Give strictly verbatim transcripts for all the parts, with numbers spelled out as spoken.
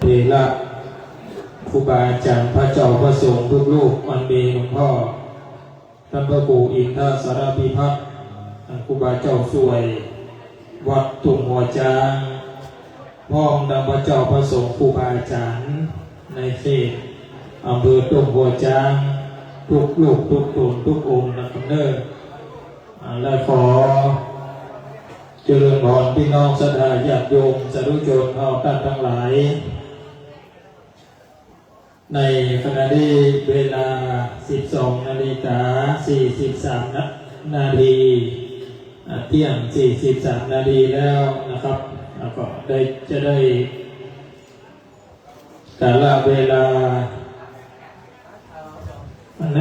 เถระ ครูบาอาจ๋ารย์ พระเจ้าพระสงฆ์ทุกรูป อันมีหลวงพ่อ ต้านพระครูอินทสารพิพัฒน์ ต้านครูบาเจ้าส่วย วัดตุ้งหัวจ๊าง พร้อมตังพระเจ้าพระสงฆ์ครูบาอาจ๋ารย์ ในเขตอำเภอตุ้งหัวจ๊าง ทุกรูปทุกต๋นทุกองค์นะครับเน้อ อ่า และขอเจริญพรพี่น้องศรัทธาญาติโยมสาธุชนเฮาต้านตังหลาย ในขณะนี้เวลา สิบสองนาฬิกา สี่สิบสามนา- นาที อ่า เตี้ยง สี่สิบสามนาทีแล้วนะครับ แล้วก็ได้ จะได้ กาลเวลา ใน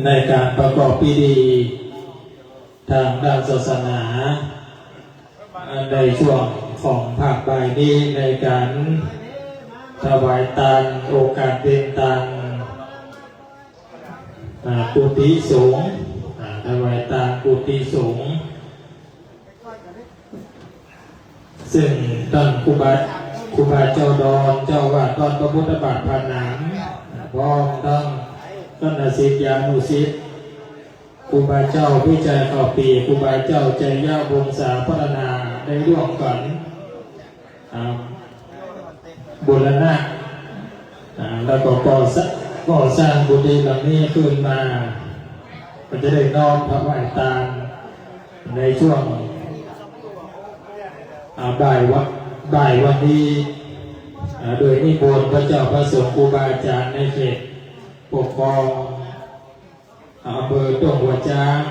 ในก๋านประกอบพิธีต๋ามหลักศาสนา ในช่วงของภาคบ่ายนี้ ในก๋านถวายตาน โอกาสเป๋นตาน อ่า กุฏิสงฆ์ อ่า ถวายตานกุฏิสงฆ์ ซึ่งต้านครูบา ครูบาเจ้าดอน เจ้าอาวาสวัดพระพุทธบาทผาหนาม พร้อมตังคณะศิษยานุศิษย์ ครูบาเจ้าพิชัย เก้าปี ครูบาเจ้าชัยวงศาพัฒนา ได้ร่วมกั๋น อ่า บูรณะ อ่า แล้วก็ก่อสร้าง ก่อสร้างกุฏิหลังนี้ขึ้นมา ก็จะได้น้อมถวายตานในช่วง อ่า บ่ายวัน บ่ายวันนี้ อ่า โดยนิมนต์พระเจ้าพระสงฆ์ครูบาอาจ๋ารย์ในเขตปกครอง อำเภอต้งหัวจ๊าง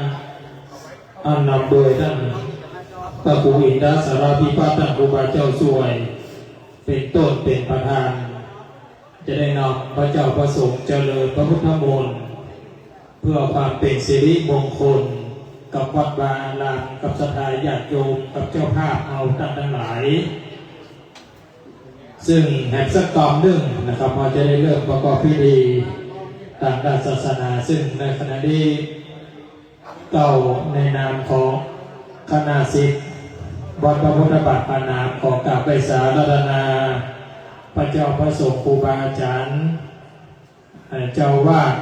อันนำโดยต้านพระครูอินทสารพิพัฒน์ ต้านครูบาเจ้าส่วย เป๋นต้นเป๋นประธาน จะได้นำพระเจ้าพระสงฆ์เจริญพระพุทธมนต์ เพื่อความเป๋นสิริมงคลกับวัดวาอาราม กับศรัทธาญาติโยม กับเจ้าภาพเฮาต้านตังหลาย ซึ่งแหมสักต๋อนนึ่งนะครับ เฮาจะได้เริ่มประกอบพิธีต๋ามหลักศาสนา ซึ่งในขณะนี้เก้าในนามของคณะศิษย์วัดพระพุทธบาทผาหนาม ขอกราบไหว้สาอาราธนาพระเจ้าพระสงฆ์ครูบาอาจ๋ารย์ เอ่อ เจ้าอาวาส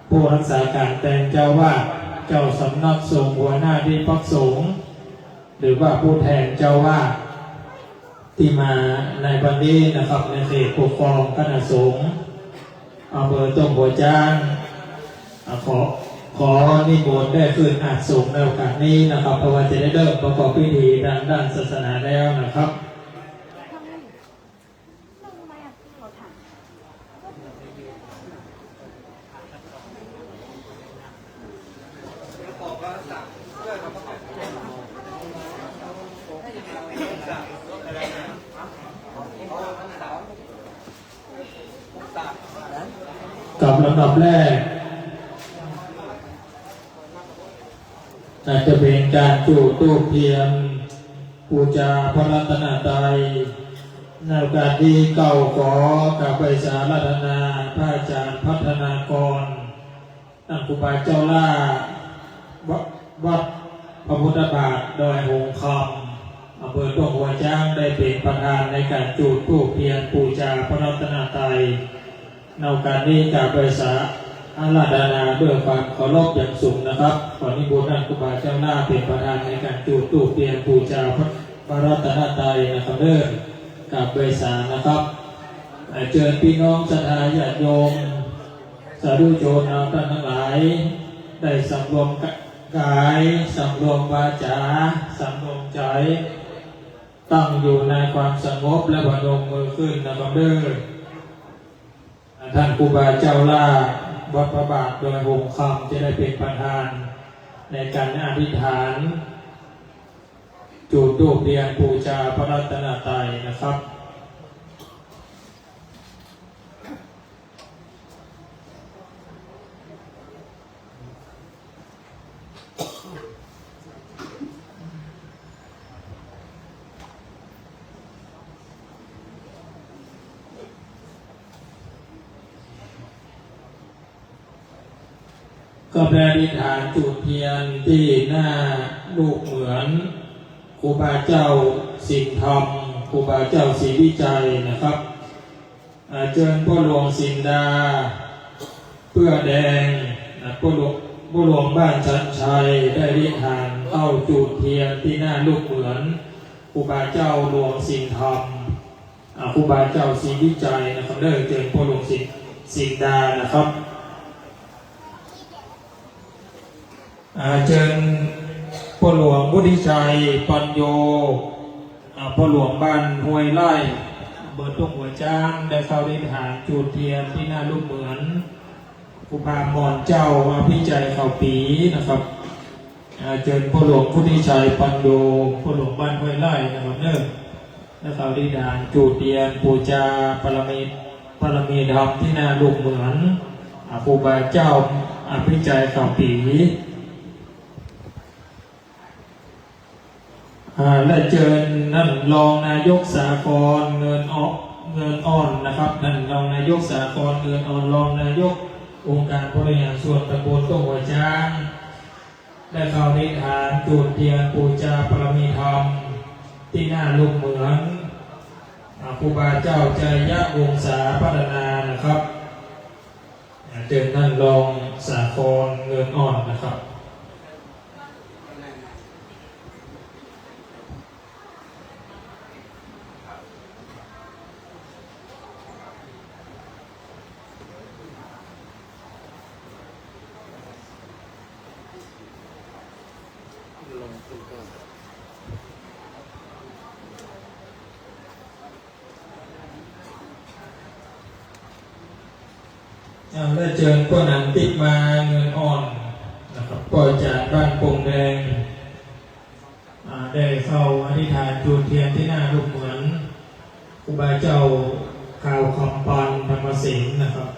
ผู้รักษาก๋านแตนเจ้าอาวาส เจ้าสำนักสงฆ์ หัวหน้าที่พักสงฆ์ หรือว่าผู้แทนเจ้าอาวาส ตี้มาในวันนี้นะครับ ในเขตปกครองคณะสงฆ์อำเภอต้งหัวจ๊าง อ่า ขอ ขอนิมนต์ได้ขึ้นอาสน์สงฆ์ในโอกาสนี้นะครับ เพราะว่าจะได้เริ่มประกอบพิธีต๋ามหลักศาสนาแล้วนะครับ กับลำดับแรก อาจจะเป๋นก๋านจุดธูปเตียนปู๋จาพระรัตนตรัย ในโอกาสนี้เฮาขอกราบไหว้สาอาราธนาพระอาจ๋ารย์พัฒนากร ต้านครูบาเจ้าหล้า วัด วัดพระพุทธบาทดอยหงส์คำ อำเภอต้งหัวจ๊าง ได้เป๋นประธานในก๋านจุดธูปเตียนปู๋จาพระรัตนตรัย ในโอกาสนี้กราบไหว้สาอาราธนาด้วยความเคารพอย่างสูงนะครับ ขอนิมนต์ต้านครูบาเจ้าหล้าเป๋นประธานในก๋านจุดธูปเตียนปู๋จาพระ พระรัตนตรัยนะครับเด้อ กราบไหว้สานะครับ เอ่อ เจิญพี่น้องศรัทธาญาติโยม สาธุชนเฮาต้านตังหลาย ได้สำรวมกาย สำรวมวาจา สำรวมใจ๋ ตั้งอยู่ในความสงบและพนมมือขึ้นนะครับเด้อ ต้านครูบาเจ้าหล้า วัดพระบาทดอยหงส์คำ จะได้เป๋นประธานในก๋านอธิษฐาน จุดธูปเตียนปู๋จาพระรัตนตรัยนะครับ ก็ไปอธิษฐานจุดเตียนตี้หน้ารูปเหมือนครูบาเจ้าสิงห์ธรรม ครูบาเจ้าศรีวิชัยนะครับ อ่า เจิญป้อหลวงสินดา เปื้อแดง อ่า ป้อหลวง ป้อหลวงบ้านชันชัย ได้อธิษฐานเข้าจุดเทียนตี้หน้ารูปเหมือนครูบาเจ้าหลวงสินธรรม อ่า ครูบาเจ้าศรีวิชัยนะครับ เด้อ เจิญป้อหลวงสิน สินดานะครับ อ่า เจิญป้อหลวงวุฒิชัย ปัญโย อ่า ป้อหลวงบ้านห้วยไร่ อำเภอต้งหัวจ๊าง ได้เข้าอธิษฐานจุดเทียนตี้หน้ารูปเหมือนครูบาหม่อนเจ้าอภิชัย เข้าปีนะครับ อ่า เจิญป้อหลวงวุฒิชัย ปัญโย ป้อหลวงบ้านห้วยไร่นะครับเด้อ ได้เข้าอธิษฐานจุดเทียนปู๋จาปารมี ปารมีธรรมตี้หน้ารูปเหมือน อ่า ครูบาเจ้าอภิชัย เข้าปี อ่า และเจิญต้านรองนายกสากลเงินอ่อน เงินอ่อนนะครับ ต้านรองนายกสากลเงินอ่อน รองนายกองค์การบริหารส่วนตำบลต้งหัวจ๊าง ได้เข้าอธิษฐานจุดเทียนปู๋จาปารมีธรรมตี้หน้ารูปเหมือน อ่า ครูบาเจ้าชัยวงศาพัฒนานะครับ อ่า เจิญต้านรองสากลเงินอ่อนนะครับ อ่า และเจิญป้อหนันติมา เงินอ่อนนะครับ ป้อจ๋านบ้านปงแดง อ่า ได้เข้าอธิษฐานจุดเทียนตี้หน้ารูปเหมือนครูบาเจ้าขาวคำปันธรรมเสนนะครับ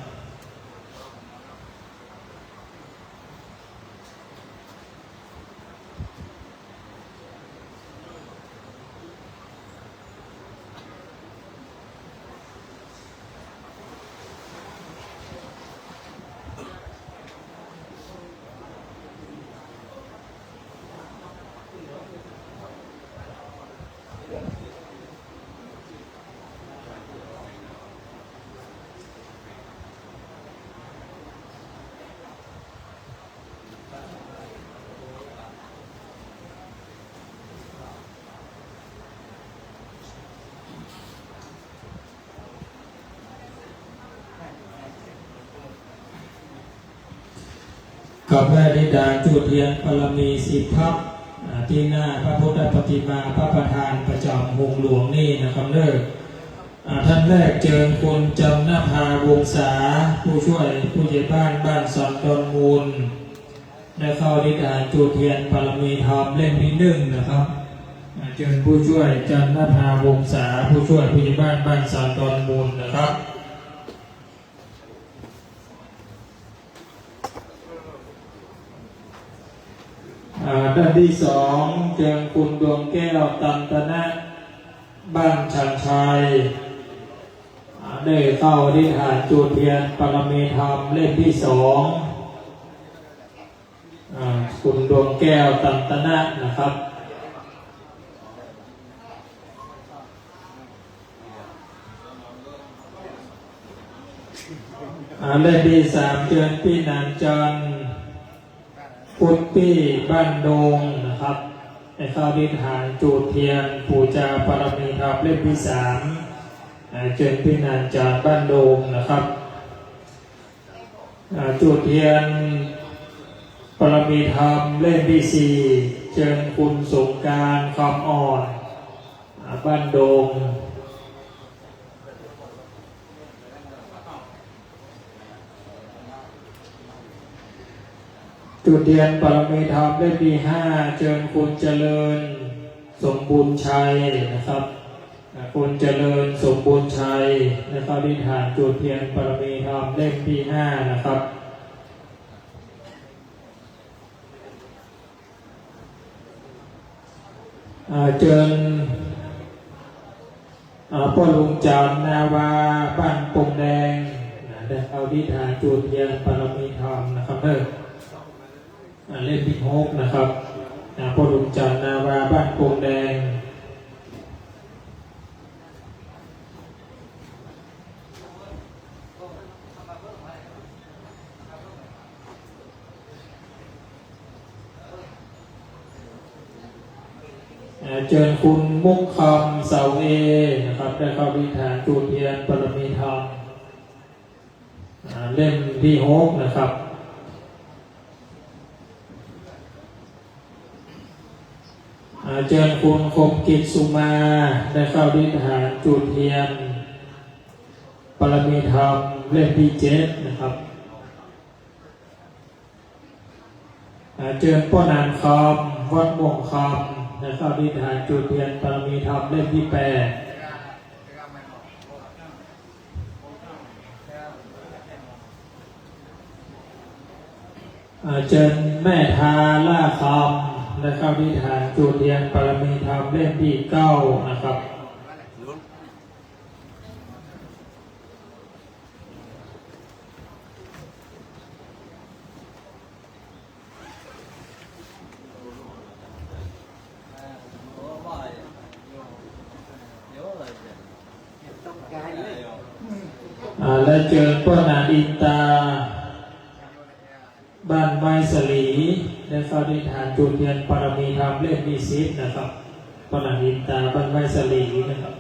กับได้อธิษฐานจุดเทียนปารมีสิบทัศน์ อ่า ตี้หน้าพระพุทธปฏิมาพระประธานประจ๋ำโฮงหลวงนี่นะครับเด้อ อ่า ต้านแรกเจิญคุณจันทภา วงศา ผู้ช่วยผู้ใหญ่บ้านบ้านสันดอนมูล ได้เข้าอธิษฐานจุดเทียนปารมีธรรมเล่มตี้หนึ่งนะครับ อ่า เจิญผู้ช่วยจันทภา วงศา ผู้ช่วยผู้ใหญ่บ้านบ้านสันดอนมูลนะครับ อ่า ต้านตี้สอง เจิญคุณดวงแก้ว ตันตนะ บ้านชันชัย อ่า ได้เข้าอธิษฐานจุดเทียนปารมีธรรมเล่มตี้สอง อ่า คุณดวงแก้ว ตันตนะนะครับ อ่า เล่มตี้สาม เจิญปี้หนานจันทร์ พุทธปี้ บ้านโดงนะครับ ได้เข้าอธิษฐานจุดเทียนปู๋จาปารมีธรรมเล่มตี้สาม อ่า เจิญปี้หนานจันทร์ บ้านโดงนะครับ อ่า จุดเทียนปารมีธรรมเล่มตี้สี่ เจิญคุณสงกรานต์ คำอ่อน อ่า บ้านโดง จุดเทียนปารมีธรรมเล่มตี้ห้า เจิญคุณเจริญสมบูรณ์ชัยนะครับ อ่า คุณเจริญสมบูรณ์ชัย ได้เข้าอธิษฐานจุดเทียนปารมีธรรมเล่มตี้ห้านะครับ อ่า เจิญ อ่า ป้อลุงจานนาวา บ้านปงแดง นะ ได้เข้าอธิษฐานจุดเทียนปารมีธรรมนะครับเด้อ อ่า เล่มตี้หกนะครับ อ่า ป้อลุงจานนาวา บ้านปงแดง อ่า เจิญคุณมุกคำ เสาเอ นะครับ ได้เข้าอธิษฐานจุดเทียนบารมีธรรม อ่า เล่มตี้หกนะครับ อ่า เจิญคุณคมกิจ สุมา ได้เข้าอธิษฐานจุดเทียนบารมีธรรมเล่มตี้เจ็ดนะครับ อ่า เจิญป้อหนานคำ วัดม่วงคำ ได้เข้าอธิษฐานจุดเทียนบารมีธรรมเล่มตี้แปด อ่า เจิญแม่ทาล่าคำ ได้เข้าอธิษฐานจุดเทียนบารมีธรรมเล่มตี้เก้านะครับ อ่า และเจิญป้อหนานอินตา บ้านไม้สลี ได้เข้าอธิษฐานจุดเทียนบารมีธรรมเล่มตี้สิบนะครับ ป้อหนานอินตา บ้านไม้สลีนะครับ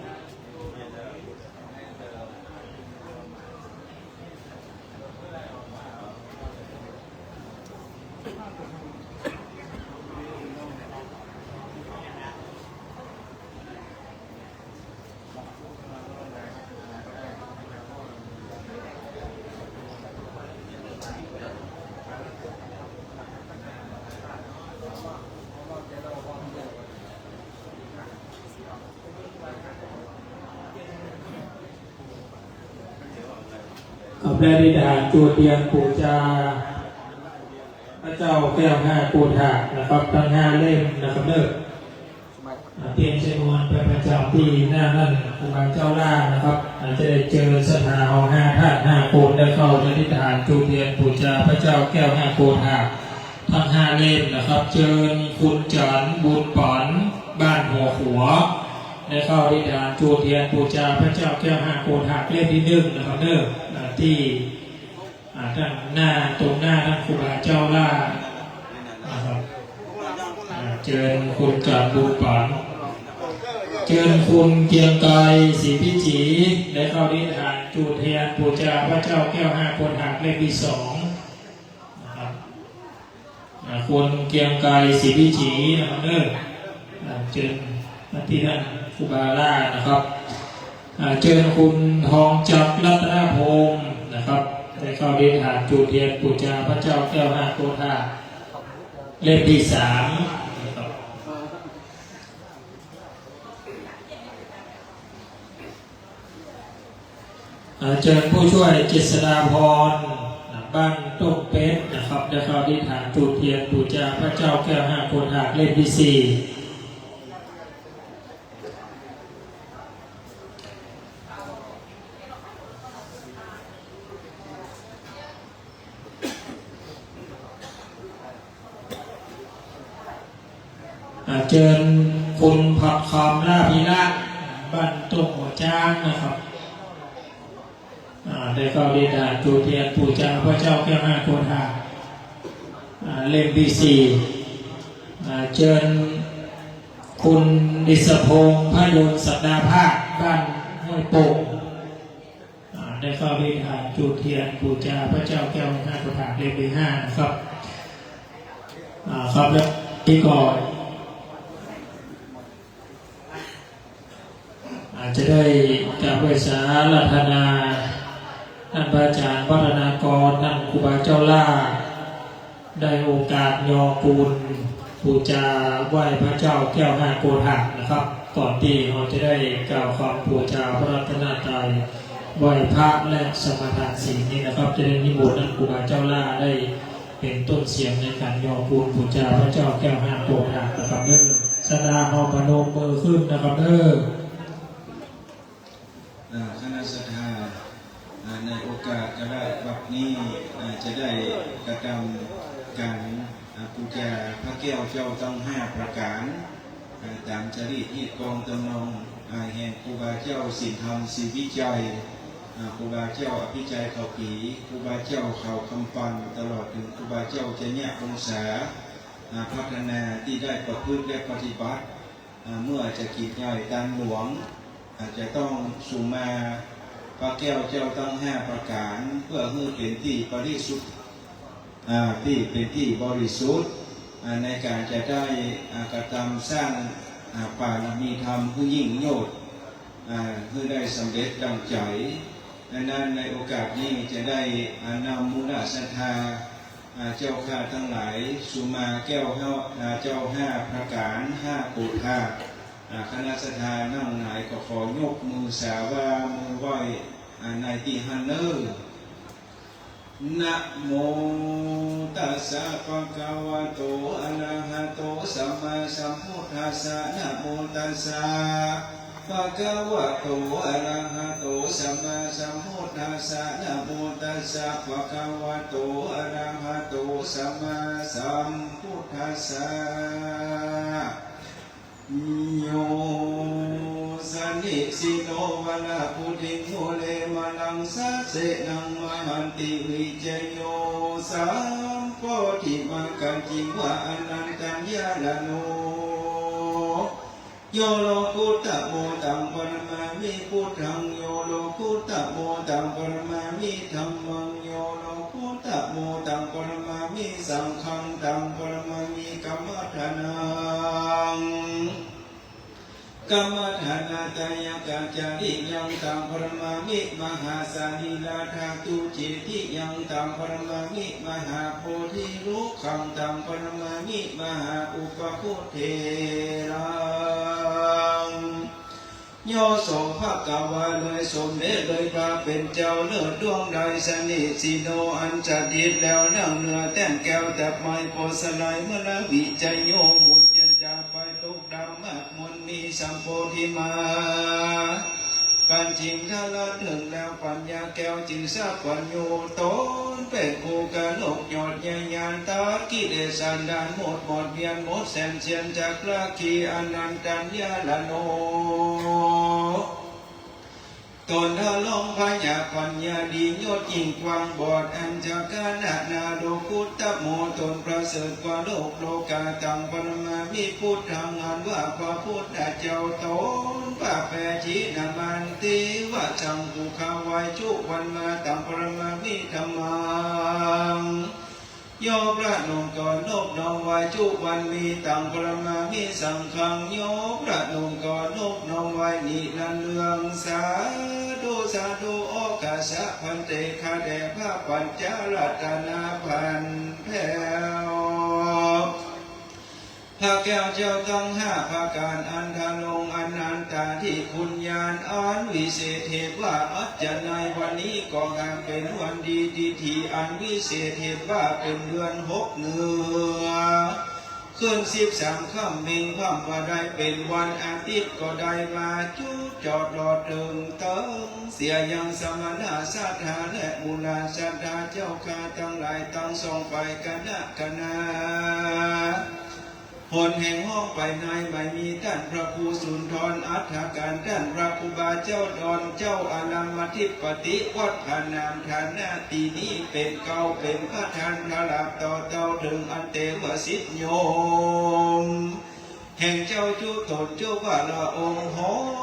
ครับ ได้อธิษฐานจุดเทียนปู๋จา พระเจ้าแก้วห้าโกฏะนะครับ ตึงห้าเล่มนะครับเด้อ อ่า เตรียมจำนวนไปประจำตี้หน้านั่น ครูบาเจ้าล่านะครับ อ่า จะได้เจิญศรัทธาเฮาห้าท่านห้าคน ได้เข้าอธิษฐานจุดเทียนปู๋จาพระเจ้าแก้วห้าโกฏะตึงห้าเล่มนะครับ เจิญคุณจันทร์ บุญปัน บ้านหัวขัว ได้เข้าอธิษฐานจุดเทียนปู๋จาพระเจ้าแก้วห้าโกฏะเล่มตี้หนึ่งนะครับเด้อ อ่า ตี้ อ่า ตึงหน้า ตึงหน้าตึงครูบาเจ้าล่านะครับ อ่า เจิญคุณจันทร์ บุญปัน เจิญคุณเกรียงไกร ศรีพิจี ได้เข้าอธิษฐานจุดเทียนปู๋จาพระเจ้าแก้วห้าโกฏะเล่มตี้สองนะครับ อ่า คุณเกรียงไกร ศรีพิจีนะครับเด้อ อ่า เจิญตี้นั่นครูบาล่านะครับ อ่า เจิญคุณทองจักร รัตนพงศ์นะครับ ได้เข้าอธิษฐานจุดเทียนปู๋จาพระเจ้าแก้วห้าโกฏะเล่มตี้สามนะครับ อ่า เจิญผู้ช่วยเจษฎาพร บ้านต้งเป็ดนะครับ ได้เข้าอธิษฐานจุดเทียนปู๋จาพระเจ้าแก้วห้าโกฏะเล่มตี้สี่ อ่า เจิญคุณผักคำ ล่าพิระ บ้านต้งหัวจ๊างนะครับ อ่า ได้เข้าอธิษฐานจุดเทียนปู๋จาพระเจ้าแก้วห้าโกฏะ อ่า เล่มตี้สี่ อ่า เจิญคุณอิศพงษ์ พยนต์ ศักดาภาค บ้านห้วยโป่ง อ่า ได้เข้าอธิษฐานจุดเทียนปู๋จาพระเจ้าแก้วห้าโกฏะเล่มตี้ห้านะครับ อ่า ครับ และนี้ก็ อ่า จะได้กราบไหว้สาอาราธนา ท่านพระอาจารย์วัฒนากร ท่านครูบาเจ้าล่า ได้โอกาสยอปูนปู๋จาไหว้พระเจ้าแก้วห้าโกฏะนะครับ ก่อนตี้เฮาจะได้กล่าวคำปู๋จาพระรัตนตรัย ไหว้พระและสมาทานศีลนี้นะครับ จะได้นิมนต์ท่านครูบาเจ้าล่าได้เป๋นต้นเสียงในก๋านยอปูนปู๋จาพระเจ้าแก้วห้าโกฏะนะครับเด้อ ศรัทธาเฮาปนมมือขึ้นนะครับเด้อ อ่า คณะศรัทธา อ่า ในโอกาสกาละวัตรนี้ อ่า จะได้กระทำก๋าน อ่า ปู๋จาพระแก้วเจ้าตึงห้าประก๋าน อ่า ต๋ามจารีตฮีตกองตำนอง อ่า แห่งครูบาเจ้าสินธรรมศรีวิชัย อ่า ครูบาเจ้าอภิชัยเขาผี ครูบาเจ้าเขาคำปัน ตลอดเถิงครูบาเจ้าชยะวงศา อ่า พัฒนาตี้ได้ประพฤติและปฏิบัติ อ่า เมื่อจะกิจใหญ่ตานหลวง อ่า จะต้องสุมาพระแก้วเจ้าตังห้าประก๋าน เปื้อหื้อเป๋นตี้บริสุทธิ์ อ่า ตี้เป๋นตี้บริสุทธิ์ อ่า ในก๋านจะได้ อ่า กระตำสร้าง อ่า บารมีธรรมหื้อยิ่งยวด อ่า หื้อได้สำเร็จดั่งใจ๋ ดังนั้นในโอกาสนี้จะได้ อ่า นำมูลศรัทธา อ่า เจ้าข้าตังหลาย สุมาแก้วห้า อ่า เจ้าห้าประก๋าน ห้าโกธา อ่า คณะศรัทธานั่งหงายก็ขอยกมือสาว่ามือไหว้ อ่า ในตี้หั้นเน่อ นะโม ตัสสะ ภะคะวะโต อะระหะโต สัมมาสัมพุทธัสสะ นะโม ตัสสะ ภะคะวะโต อะระหะโต สัมมาสัมพุทธัสสะ นะโม ตัสสะ ภะคะวะโต อะระหะโต สัมมาสัมพุทธัสสะ โย สะนิสินโน วะระ ปุติง มูเล มะลัง สะเสนะ มะหันติ วิจโย สัมโพธิ มัคคัญ จิวะ อะนันตัญญาละโน โย โลกุตตะโม ตัง ปะระมามิ พุทธัง โย โลกุตตะโม ตัง ปะระมามิ ธัมมัง โย โลกุตตะโม ตัง ปะระมามิ สังฆัง ตัง ปะระมามิ กัมมัฏฐานัง กัมมัฏฐานาตายะกัจจริยัง ตัง ปะระมามิ มหาสะรีระธาตุ เจติยัง ตัง ปะระมามิ มหาโพธิรุกขัง ตัง ปะระมามิ มหาอุปโคเถรัง โย โส ภะคะวา เลยสมเด็จเลยพระเป๋นเจ้าเลิศดวงใด สะนิสินโน อันสถิตแล้วนั่งเหนือแต้นแก้วแถบไม้โพธิ์สะไล มะละ วิจโย หมุนเตียนจางไปตกดำมากมนมี สัมโพธิมา กันจิงทะละเถิงแล้วปัญญาแก้วจึงสัพพัญญู ต๋นเป๋นผู้กนกยอดเยี่ยม ญาณตัดกิเลสอันดานหมด หมดเวียนหมดแสนเสียนจากราคี อะนันตัญญาละโน ต๋นทะลองพยาปัญญาดียอดยิ่งกว้างบอด อัญจะกะนะนา โลกุตตะโม ต๋นประเสริฐกว่าโลกโลกา ตัง ปะระมามิ พุทธัง อันว่าพระพุทธเจ้าต๋น ปะแปจินะมันติวะ สัง ผู้ข้าไหว้จุวันมา ตัง ปะระมามิ ธัมมัง โย พระนมก็นบน้อมไหว้จุวันมี ตัง ปะระมามิ สังฆัง โย พระนมก็นบน้อมไหว้นิรันดร์เรือง สาธุ สาธุ โอฆะสะ ภันเต ข้าแด่พระปัญจรัตนะพันแผ้ว พระแก้วเจ้าตังห้าประก๋าน อันทรงอนันตาธิคุณญาณอันวิเศษ เหตุว่าอัจจะในวันนี้ก็หากเป๋นวันดี ทิติอันวิเศษ เหตุว่าเป๋นเดือนหกเหนือ ขึ้นสิบสามค่ำ เพ็งค่ำว่าได้เป๋นวันอาทิตย์ ก็ได้มาจุจอดรอเถิงเติง เสียยังสมณะศรัทธาและมูลศรัทธาเจ้าข้าตังหลายตังสองฝ่าย คณะคณะ หนแห่งห้องไปในไม่มีต้านพระครูสุนทรอัฏฐการ ต้านพระครูบาเจ้าดอน เจ้าอารามอธิปติวัดผานามฐานะ ตี้นี้เป๋นเกล้าเป๋นประธาน ประหลาดต่อเต้าเถิงอันเตวสิทธิโยม แห่งเจ้าจุตนจุวาละองค์ ห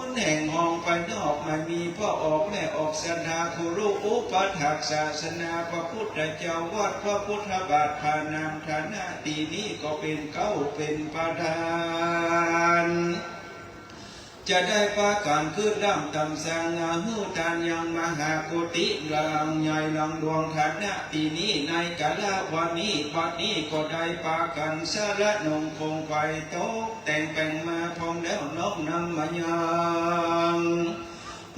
นแห่งห้องไปนอกไม่มีพ่อออกแม่ออก ศรัทธาเคารพอุปัฏฐากศาสนาพระพุทธเจ้า วัดพระพุทธบาทผานามฐานะ ตี้นี้ก็เป๋นเกล้าเป๋นประธาน จะได้ปากั๋นขึ้นร่ำตำสร้าง หื้อตานยังมหากุฏิหลังใหญ่หลังหลวงฐานะ ตี้นี้ในกาละวาระนี้ บัดนี้ก็ได้ปากั๋นสละนงคงไฟตกแต่งแป๋งมาพร้อมแล้ว น้อมนำมายัง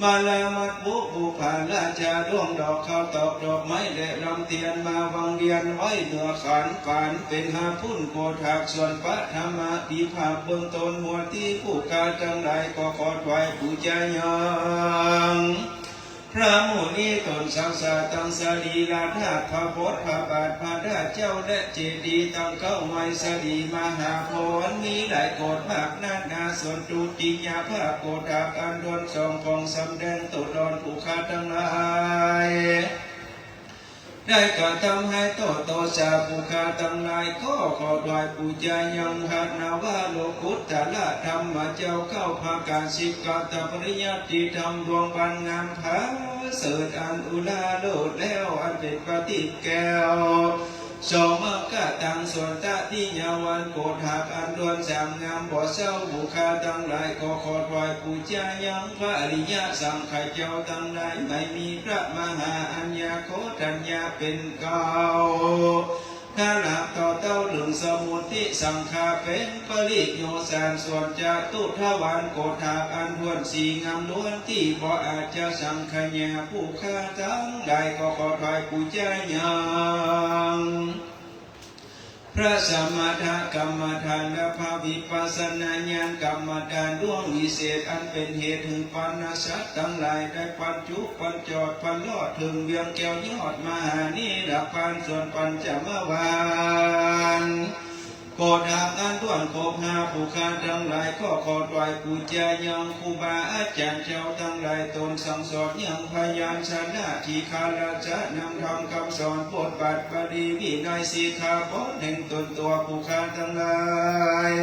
มาลามัดปุปุผาราชา ด้วงดอกข้าวตอกดอกไม้และลำเตียน มาวางเวียนไว้เหนือขัน ปานเป๋นหาปุ้นโกฏาก ส่วนปฐมะภิภาคเบื้องต้น หมวดตี้ผู้ข้าตังหลายก็ขอถวายปู๋จายัง พระมุนีต๋นสาวสาตังสรีระธาตุ พระโพธิ์พระบาท พระธาตุเจ้าและเจดีย์ตังเก้า ไมสรีมหาพร มีหลายโกฏมากนานา ส่วนตุติยภาคโกฏาก อันดวนสองของสำแดงตนดอนผู้ข้าตังหลาย ได้กระตำหื้อโตโตสา ผู้ข้าตังหลาย ก็ขอถวายปู๋จายังพระนวโลกุตตรธรรมเจ้าเก้าประก๋าน สิบเก้าตปริยัติธรรม ดวงปัญญาผาเสริฐอันอุราโลดแล้ว อันเป๋นประทีปแก้ว สองมกะตัง ส่วนตติยาวันโกธาอันถ้วนสามงามบ่เศร้า ผู้ข้าตังหลาย ก็ขอถวายปู๋จายังพระอริยสังฆะเจ้าตังหลาย ไม่มีพระมหาอัญญาโคฏัญญาเป๋นเก้า ตลอดต่อเต้าเถิงสมุติสังฆาเป๋นปริโยสาร ส่วนจตุทวารโกฏาอันถ้วนสี่งามล้วน ตี้บ่อาจจะสังขยา ผู้ข้าตังหลาย ก็ขอถวายปู๋จายัง พระสมถกรรมฐานและพระวิปัสสนาญาณกรรมฐานดวงวิเศษ อันเป๋นเหตุหื้อปัญหาสัตว์ตังหลาย ได้ปันจุปันจอดปันรอดเถิงเวียงแก้วยอดมหานิรพาน ส่วนปัญจมวาล โกฏาอันถ้วนครบห้า ผู้ข้าตังหลาย ก็ขอถวายปู๋จายังครูบาอาจ๋ารย์เจ้าตังหลาย ตนสั่งสอนยังพยัญชนะทีฆะราชะ นำธรรมคำสอนบทบัตรบาลีวินัยสิกขาบทแห่งตนตัว ผู้ข้าตังหลาย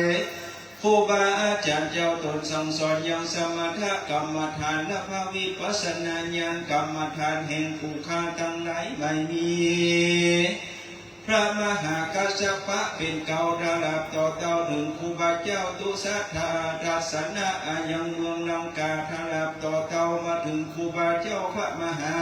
ครูบาอาจ๋ารย์เจ้าตนสั่งสอนยังสมถกรรมฐานและพระวิปัสสนาญาณกรรมฐานแห่งผู้ข้าตังหลาย ไม่มี พระมหากัสสปะเป๋นเก้า ตลอดต่อเต้าเถิงครูบาเจ้าตุสาทาทัสสนะ อายังเมืองลังกา ตลอดต่อเต้ามาเถิงครูบาเจ้าพระมหา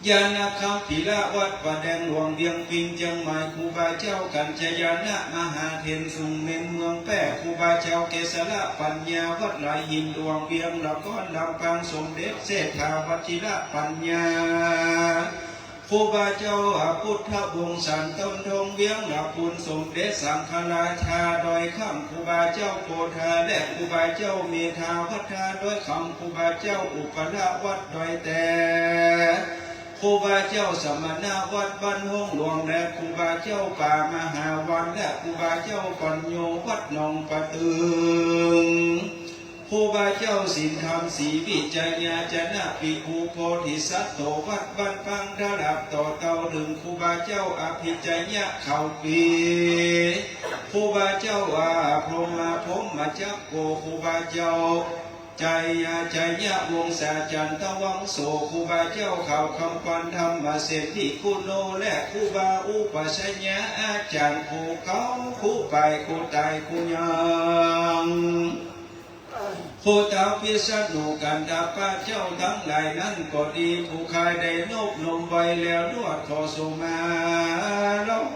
ญาณคัมภีระวัดป่าแดงหลวงเวียงปิงเจียงใหม่ ครูบาเจ้ากัญจยานะมหาเถรสุงเม็นเมืองแป้ ครูบาเจ้าเกสรปัญญาวัดหลายหินหลวงเวียงละครลำปาง สมเด็จเศรษฐาวชิรปัญญา ครูบาเจ้าพุทธวงศ์สันต้นทงเวียงละปูน สมเด็จสังฆราชาดอยคำ ครูบาเจ้าโพธาและครูบาเจ้าเมธาวัดท่าดอยคำ ครูบาเจ้าอุปราชวัดดอยแต ครูบาเจ้าสมณะวัดบ้านห้องหลวง และครูบาเจ้าป่ามหาวัน และครูบาเจ้าปัญโญวัดหนองปะตึง ครูบาเจ้าสินธรรมศรีวิจยาจนะภิกขุ โพธิสัตโตวัดบ้านปาง ตลอดต่อเต้าเถิงครูบาเจ้าอภิชยะเขาปี ครูบาเจ้าอาพรหมมาพรหมจักโก ครูบาเจ้าชัยยะชัยวงศาจันทวังโส ครูบาเจ้าเขาคำปันธรรมเสนทิคุโน และครูบาอุปัชฌาย์อาจ๋ารย์ผู้เก่าผู้ไปผู้ต๋ายผู้ยัง ครูเต๋าพิษณุกันทะปะเจ้าตังหลายนั้นก็ดี ผู้ข้าได้นบนมไว้แล้ว ลวดขอสุมาลง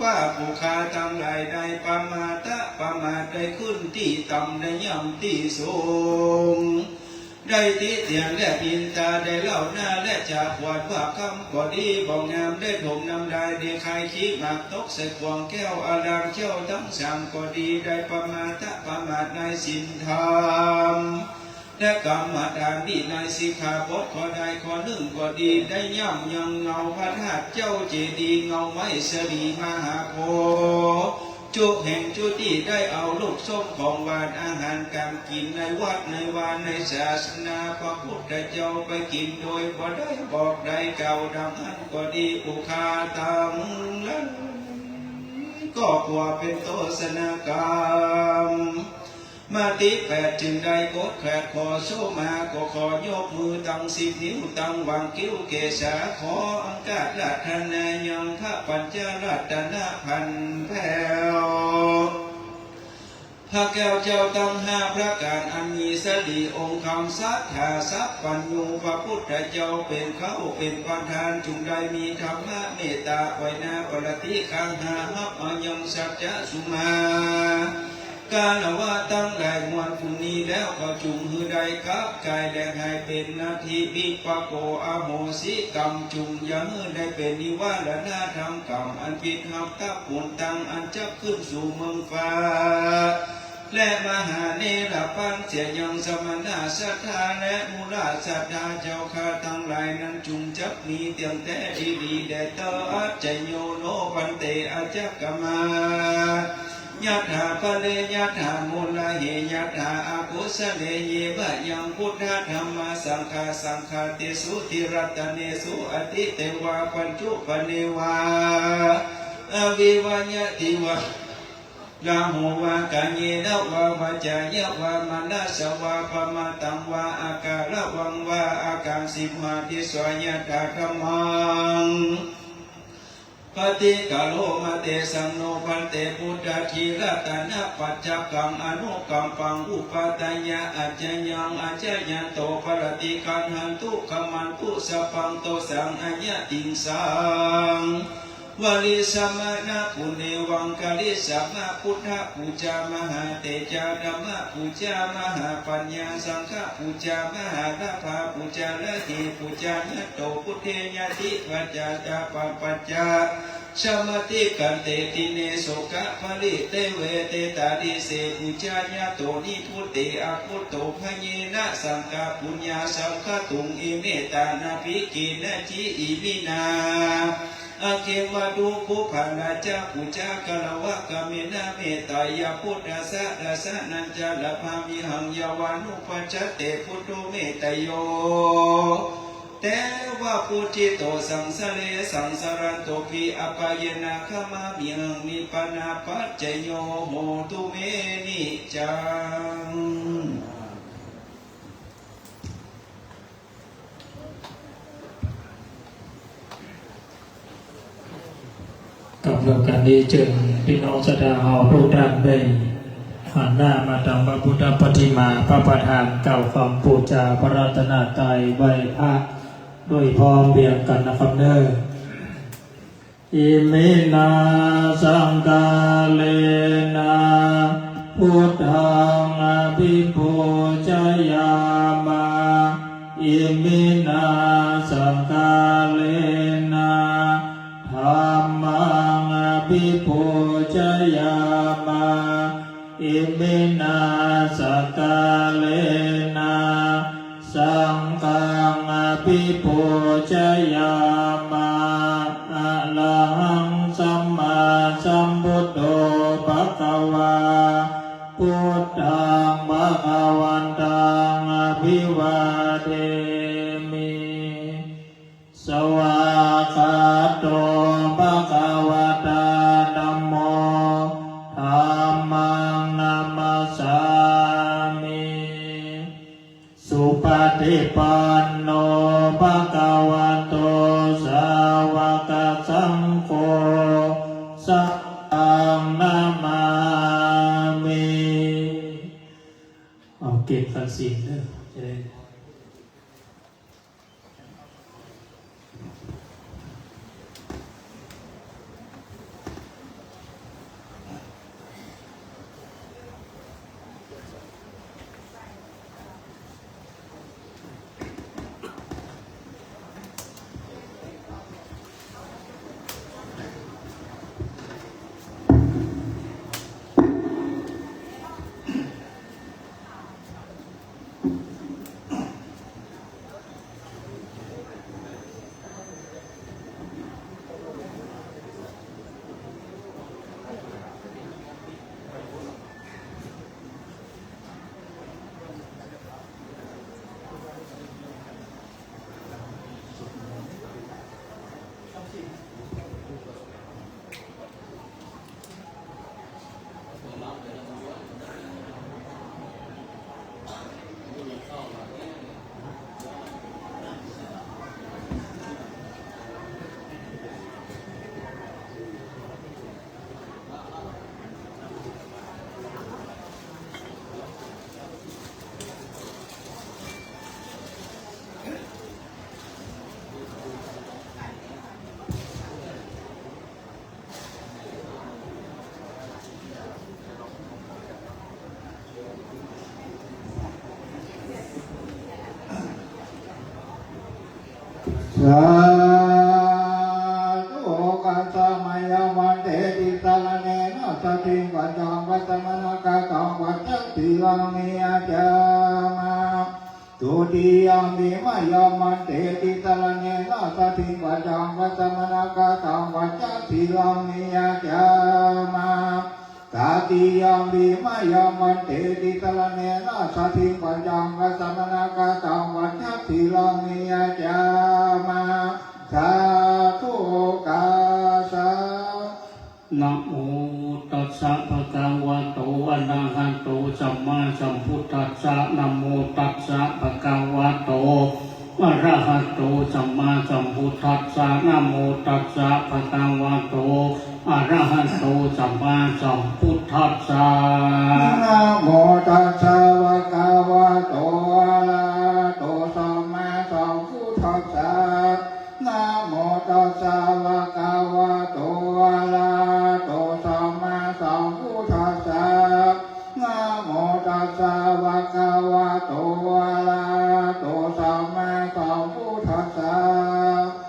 ว่าผู้ข้าตังหลายได้ประมาทะประมาท ได้ขึ้นตี้ต่ำ ได้ย่ำตี้สูง ได้ติเตียนและนินทา ได้เล่าหน้าและจะปวดว่ากำก็ดี บ่งามได้ถมน้ำลาย ได้คายขี้หมากตกใส่ขวงแก้วอารามเจ้าตังสามก็ดี ได้ประมาทะประมาทในศีลธรรม และกรรมฐานวินัยสิกขาบทข้อใดข้อนึ่งก็ดี ได้ย่ำยังเงาพระธาตุเจ้าเจดีย์ เงาไม้สะหลีมหาโพธิ์ จุแห่งจุตี้ได้เอาลูกส้มของหวานอาหารก๋านกิ๋นในวัดในวาในศาสนาพระพุทธเจ้าไปกิ๋นโดยบ่ได้บอกได้กล่าวดังนั้นก็ดี ผู้ข้าตังหลายก็กลัวเป๋นโทษนากรรม มาติแปดจึงได้กดแขวดขอโสมา ก็ขอยกมือตังสิบนิ้วตังหว่างคิ้วเกศา ขออังคารัตนายังพระปัญจรัตนพันแผ้ว พระแก้วเจ้าตังห้าประก๋านอันมีสะหลีองค์คำสัตถาสัพพัญญู พระพุทธเจ้าเป๋นเก๊าเป๋นประธาน จุ่งได้มีธรรมะเมตตาไหวนาปรติฆาหาฮับมายังสัจจะสุมา กาละวะตังหลายมวลฝูงนี้แล้ว ก็จุ่งหื้อได้กลับกายและหายเป๋นนาทิวิปากโก อโหสิกรรม จุ่งอย่าหื้อได้เป๋นนิวรณะธรรมกรรมอันผิดฮับตับผลตังอันจักขึ้นสู่เมืองฟ้า และมหาเนรพานเสียยังสมณะศรัทธาและมูลศรัทธาเจ้าข้าตังหลายนั้น จุ่งจักมีเตียงแต๊ดีดีแด่เต้า อัจจโยโนภันเต อัจจกมา Yathā pare yathā mūle yathā akusale, yeva yaṃ buddha dhamma saṅgha saṅghāṭisu tirattanīsu aṭṭhiteva pañcupaṇṇe vā avivaññati vā raho vā kāyena vā vācāya vā manasā vā pamādaṃ vā akaraṃ vā akaṃsimhāti. So yathā dhammaṃ paṭikkaromatesaṃ no bhante buddhadīratanapacchakaṃ anukampaṃ upādāya accayaṃ accayanto parattigaṇhātu khamantu sabbaṃ dosaṃ ayatiṃsaṃ varishamanapuṇevaṃ. Karisāma buddhapūjā mahātejā dhammapūjā mahāpaññā saṅghapūjā mahālābhapūjā. Rahe pūjā ñāto buddhe ñātipajjā ca pappajjā sammātikkhanti dīne sokaparidevi. Etādise pūjā ñāto nibbute akutto bhayena saṅghapuññā saṅghattuṃ. Imetānābhikinaji iminā agge vatthukubbhārā ca pūjā katvā kāmena metteyya buddhassa dassanañca labhāmihaṃ. Yāvānupajjhatte buddho metteyo devapūjito saṃsāre saṃsārantopi apāyena gamāmihaṃ. Nibbānapaccayo hotu me niccaṃ. กำหนดการนี้เจิญปี้น้องศรัทธาเฮาทุกท่านได้หันหน้ามาตังพระพุทธปฏิมาพระประธานกล่าวคำปู๋จาพระรัตนตรัยไหว้พระโดยพร้อมเพรียงกั๋นนะครับเนาะ Iminā sakkārena buddhaṃ abhipūjayāma. Iminā sakkārena dhammaṃ abhipūjayāma. Iminā sakkārena saṅghaṃ abhipūjayāma. Arahaṃ sammāsambuddho bhagavā, buddhaṃ bhagavantaṃ abhivādemi. Svākkhāto bhagavatā dhammo, dhammaṃ namassāmi. Supaṭipanno bhagavato sāvakasaṅgho, saṅghaṃ namāmi. เอาเก็บขันธ์ศีลเด้อ จะได้ Sādhu. Okāsa mayā bhante tisaraṇena saddhiṃ pañcamattamanakkhattaṃ pañcasīlaṃ niyācāma. Dutiyampi mayā bhante tisaraṇena saddhiṃ pañcamattamanakkhattaṃ pañcasīlaṃ niyācāma. Tatiyampi mayaṃ bhante tisaraṇena saddhiṃ pañcaṃ kassamana kataṃ pañcasīlaṃ niyācāma. Sādhu kā sā. Namo tassa bhagavato arahato sammāsambuddhassa. Namo tassa bhagavato arahato sammāsambuddhassa. Namo tassa bhagavato arahato sammāsambuddhassa. Namo tassa bhagavato arahato sammāsambuddhassa. Namo tassa bhagavato arahato sammāsambuddhassa. Namo tassa bhagavato arahato sammāsambuddhassa.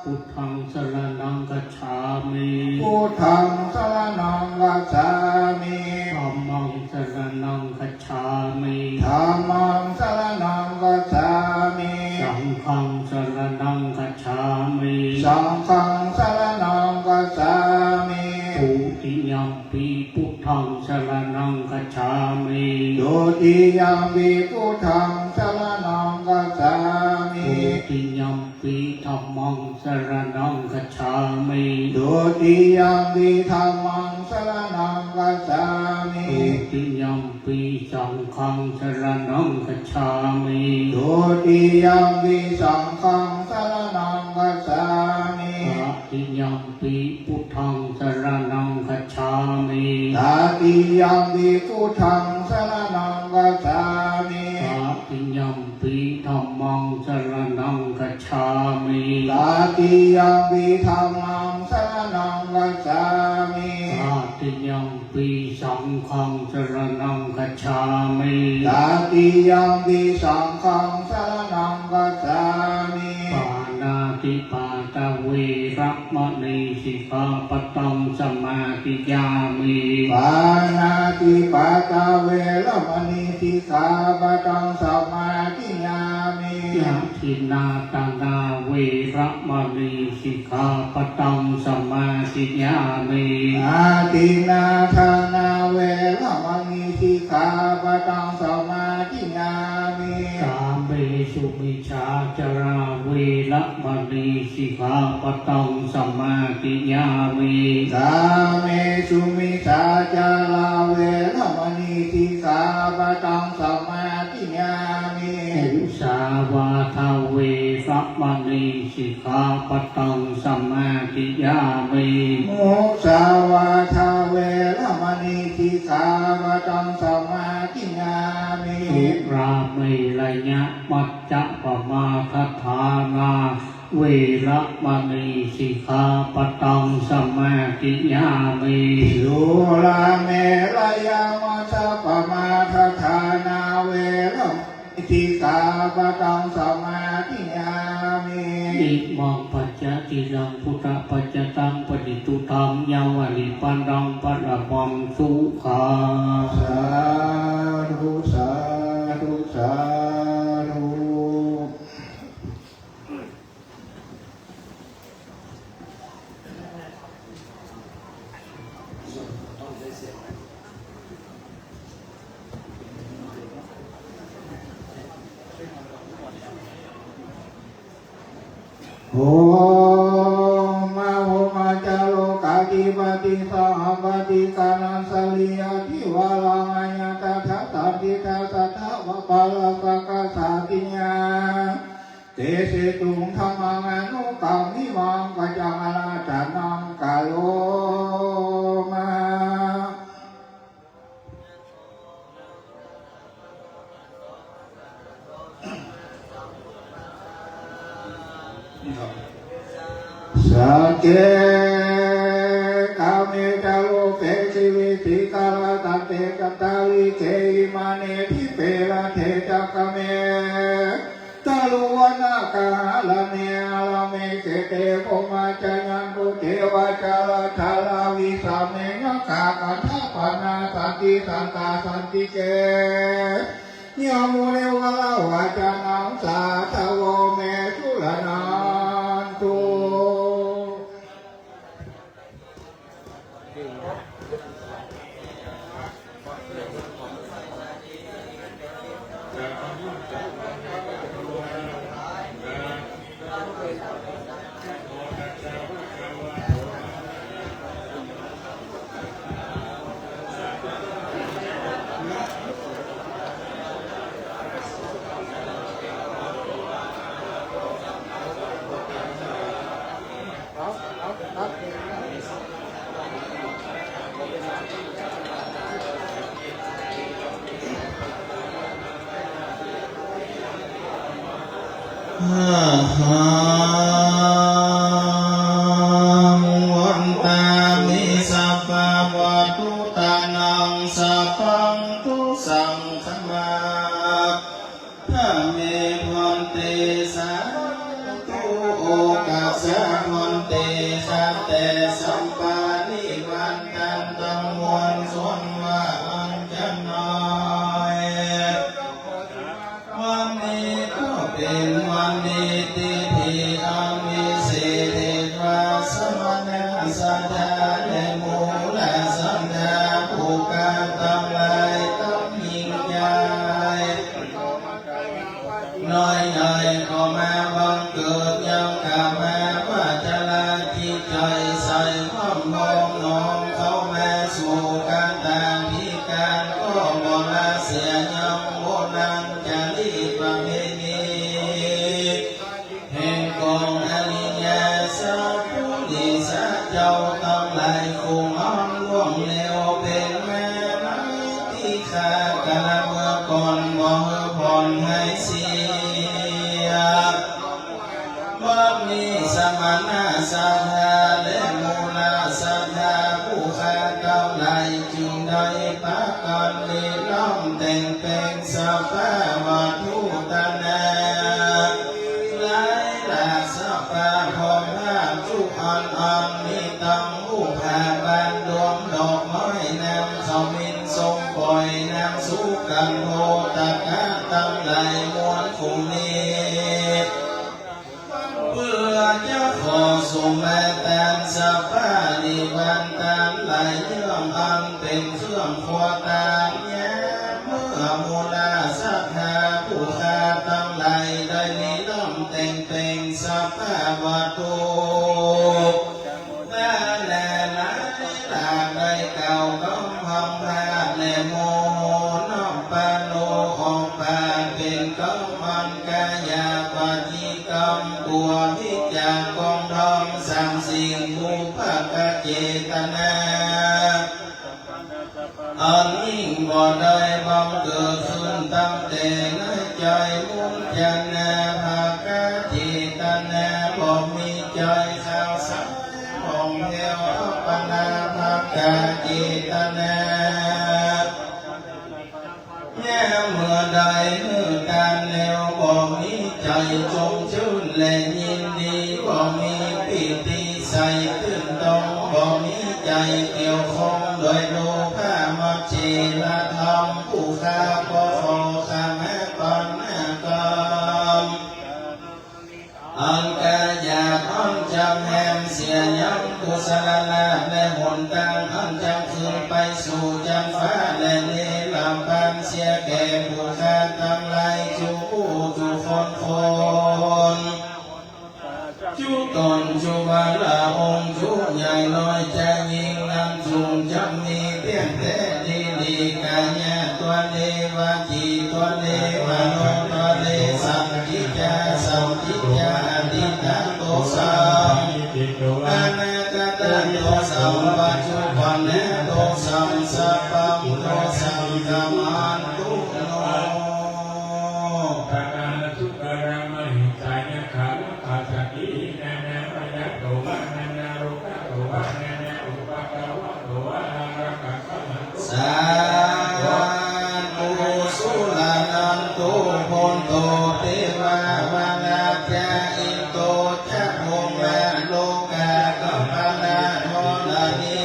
Buddhaṃ saraṇaṃ gacchāmi. Buddhaṃ saraṇaṃ gacchāmi. Dhammaṃ saraṇaṃ gacchāmi. Dhammaṃ saraṇaṃ gacchāmi. Saṅghaṃ saraṇaṃ gacchāmi. Saṅghaṃ saraṇaṃ gacchāmi. Dutiyampi buddhaṃ saraṇaṃ gacchāmi. Dutiyampi buddhaṃ saraṇaṃ gacchāmi. Dutiyampi dhammaṃ saraṇaṃ gacchāmi. Dutiyampi dhammaṃ saraṇaṃ gacchāmi. Dutiyampi saṅghaṃ saraṇaṃ gacchāmi. Dutiyampi saṅghaṃ saraṇaṃ gacchāmi. Tatiyampi buddhaṃ saraṇaṃ gacchāmi. Tatiyampi buddhaṃ saraṇaṃ gacchāmi. Tatiyampi dhammaṃ saraṇaṃ gacchāmi. Tatiyampi dhammaṃ saraṇaṃ gacchāmi. Tatiyampi saṅghaṃ saraṇaṃ gacchāmi. Tatiyampi saṅghaṃ saraṇaṃ gacchāmi. Pāṇātipātā veramaṇī sikkhāpadaṃ samādiyāmi. Pāṇātipātā veramaṇī sikkhāpadaṃ samādiyāmi. Adinnādānā veramaṇī sikkhāpadaṃ samādiyāmi. Adinnādānā veramaṇī sikkhāpadaṃ samādiyāmi. Kāmesu micchācārā veramaṇī sikkhāpadaṃ samādiyāmi. Kāmesu micchācārā veramaṇī sikkhāpadaṃ samādiyāmi. Musāvādā veramaṇī sikkhāpadaṃ samādiyāmi. Musāvādā veramaṇī sikkhāpadaṃ samādiyāmi. Surāmerayamajjapamādaṭṭhānā veramaṇī sikkhāpadaṃ samādiyāmi. Surāmerayamajjapamādaṭṭhānā veramaṇī sikkhāpadaṃ samādiyāmi. Imaṃ pañcasīlaṃ buddhapajjataṃ paṇītuṃ taṃ yāva nibbānaṃ palamaṃ sukhaṃ. Sādhu, sādhu, sādhu. โอม อะโหมะจาโร กาติปาติ สหปาติ กานัสสะรี อะทิวารัง อายัตถะ สันติดา สัตถะ วะปะระสะกะ สาติญา เตเสตุง ธัมมัง อนุกัมมิมัง ปัจจัง อาราธะนัง กะโรมะ สักเข กาเม จะ รูปเป ติวิสิกา ลา ทันเต สัตตา วิเก อิมา เน ทิเป รัตเถ จะ กาเม ตะ รุ วะ นะ กะหะ ระ เม หะ ระ เม เข เต พรหมะ จะ ยันตุ เต วะ จะ รัฏฐะ ระ วิสา เม ยักขะ ขันธะ ปะ นา สันติ สันตา สันติเก ยะ มุนิ วะ ระ วะ จะ นัง สา ทะ โว เม สุ ระ ณัน ตุ เก่งนะ เก่งนะ อะหัง วันตามิ สัพพะวัตถุตานัง สัพพัง ตุ สัง ขมา ทะ เม ภันเต สาธุ โอกัสสะ ภันเต ขัตเต สัปปะริวาทัน ตังมวลชนว่าอันจะน้อย วันนี้ก็เป๋นวันดี ทิธีอันวิเศษ เหตุว่าสมณะศรัทธาและมูลศรัทธาผู้ข้าตังหลาย ต้องยิ่งใหญ่ น้อยใหญ่ก็มาบังเกิดยังกะมาวาจาลาจิตใจ๋ใส พร้อมน้อมน้อมเข้ามาสู่การตาธิการ ก็บ่ละเสียยังโบราณจารีตประเพณี แห่งกองอริยะสัพพุริสะเจ้าตังหลาย ผู้อ่อนล่วงแล้วเป๋นมาในตี้ข้ากัลละเมื่อก่อน บ่หื้อผ่อนหายเสีย บัดนี้สมณะศรัทธาและมูลศรัทธาผู้ข้าตังหลาย จึงได้ปะกั๋นริเริ่มแต่งแป๋งสัพพะวัตถุตานา หลายหลากสัพพะพร้อมผ้าจุอันอัน มีตัง บูชาบานดวงดอกไม้ น้ำขมิ้นส้มป่อย น้ำสุกันโทตกะตังหลายมวลคู่นี้ เปื้อจะขอสมมาตานสัพพะริวารตังหลาย เยื่องอันเป๋นเครื่องครัวตาน ยามเมื่อมูลศรัทธาผู้ข้าตังหลาย ได้ริเริ่มแต่งแป๋งสัพพะวัตถุ นานาหลายหลาก ได้กล่าวกำพังพระและโม น้อมปาโลออกปาก เป๋นกำมันกายาปฏิกรรม กั๋วพิจารกองดองสามสิ่ง บุพกเจตนา อันยิ่งบ่ได้บังเกิดขึ้นตั้งแต่ในใจ๋ มุจจาภกเจตนา บ่มีใจ๋ขาวใสผ่องแผ้ว อัปปนาภกเจตนา ยามเมื่อได้หื้อตานแล้ว บ่มีใจ๋จมจื้นและยินดี บ่มีปีติใสตื่นตอง บ่มีใจ๋เกี่ยวข้องโดยโลภะ มัจเจรธรรม ผู้ข้าก็ขอขมาต่อหน้ากรรม อันกล้าหยาบอันจำแหมเสียยังกุศลลาภและหนตางอันจะขึ้นไปสู่จั๊นฟ้าและนิรพานเสียแก่ผู้ข้าตังหลายจุผู้จุคนคน จุต๋นจุวาระองค์จุใหญ่น้อยจะยิ่งนักจุ่งจะมีเตี้ยนแต๊ดีดี กายะตั๊วเน วจีตั๊วเน มโนตั๊วเน สัจจิจา สัจจิจา อทิฏฐะโตสัง อนาคตะโตสัง ปัจจุบันนะโตสัง สัพพังโตสัง ขมันตุโน ปะทานะสุกะระมะหิงสายะ ขะละกะสะกิ นานาพยาโตวะ นานาโรคะโตวะ นานาอุปะกะวะโตวะ อารักขะขะหันตุ สาธุ สุรานันโต โพนโต เตวะมะนะจะ อินโต จะ พรหมะโลกะกัมปะนะธรณี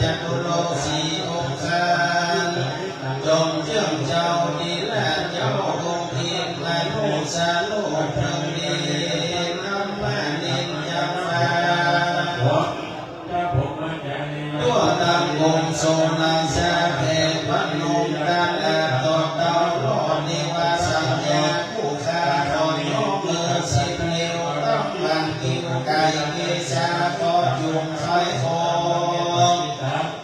จตุโลกสี่องค์ จงเจิมเจ้าทีละเจ้า องค์อินทร์มนุษย์สานุเทิงดี น้ำมานินจำปา ทั่วตังองค์ทรงราชา เทพนมตลาดต่อเต้ารอดนิวาสัญญา ผู้ข้าขอยกมือสิบนิ้ว ต้องหลังคิ้วไก่เกศา ขอจุ่มไข่ของ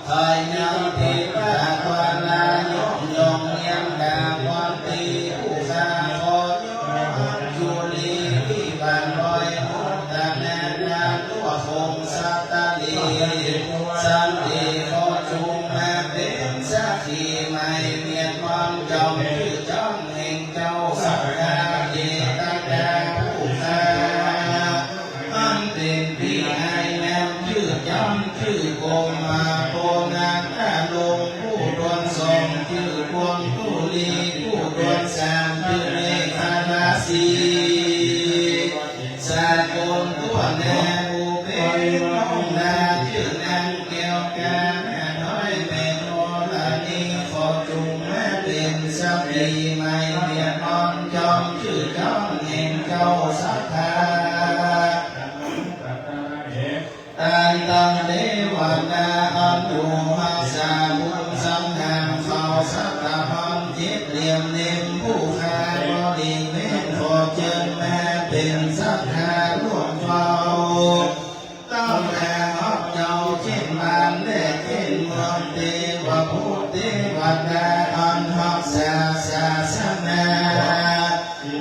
ไข่ยังเทพาตวาลายกยองเนียมดาวันตี ผู้ข้าขอยกอัญจุลี ที่บ้านดอยมุตตะนานา ทั่วคงสัตตลี สันติขอจุ่มมาเป๋นสักขี ไม่เมียนมอนจอมจื้อจอมแห่งเจ้าสักดา เจตดาผู้ข้า อันเป๋นปี้อ้ายแม่จื้อจอมจื้อกรมมาโพนาคาลง ผู้ดวนสองจื้อกวงตุลี ผู้ดวนสามจื้อเมขลาสี สากลทั่วหน้า ผู้เป๋นน้องนาจื้อนางแก้วกา น้อยแม่ธรณี ขอจุ่มมาเป๋นสักขี ไม่เมียนมอนจอมจื้อจอมแห่งเจ้าสักดา ตันตังเตวดาอันอยู่ฮักษาบุญสังหารเขาสักดา พร้อมจิตเหลี่ยมเล็ม ผู้ข้าบริเวณขอเจิญมาเป๋นสักดาร่วมเฝ้า เต้านาฮักเจ้าเจ้นบ้านและเจ้นเมือง เตวะภูตเตวดาอันฮักษาศาสนา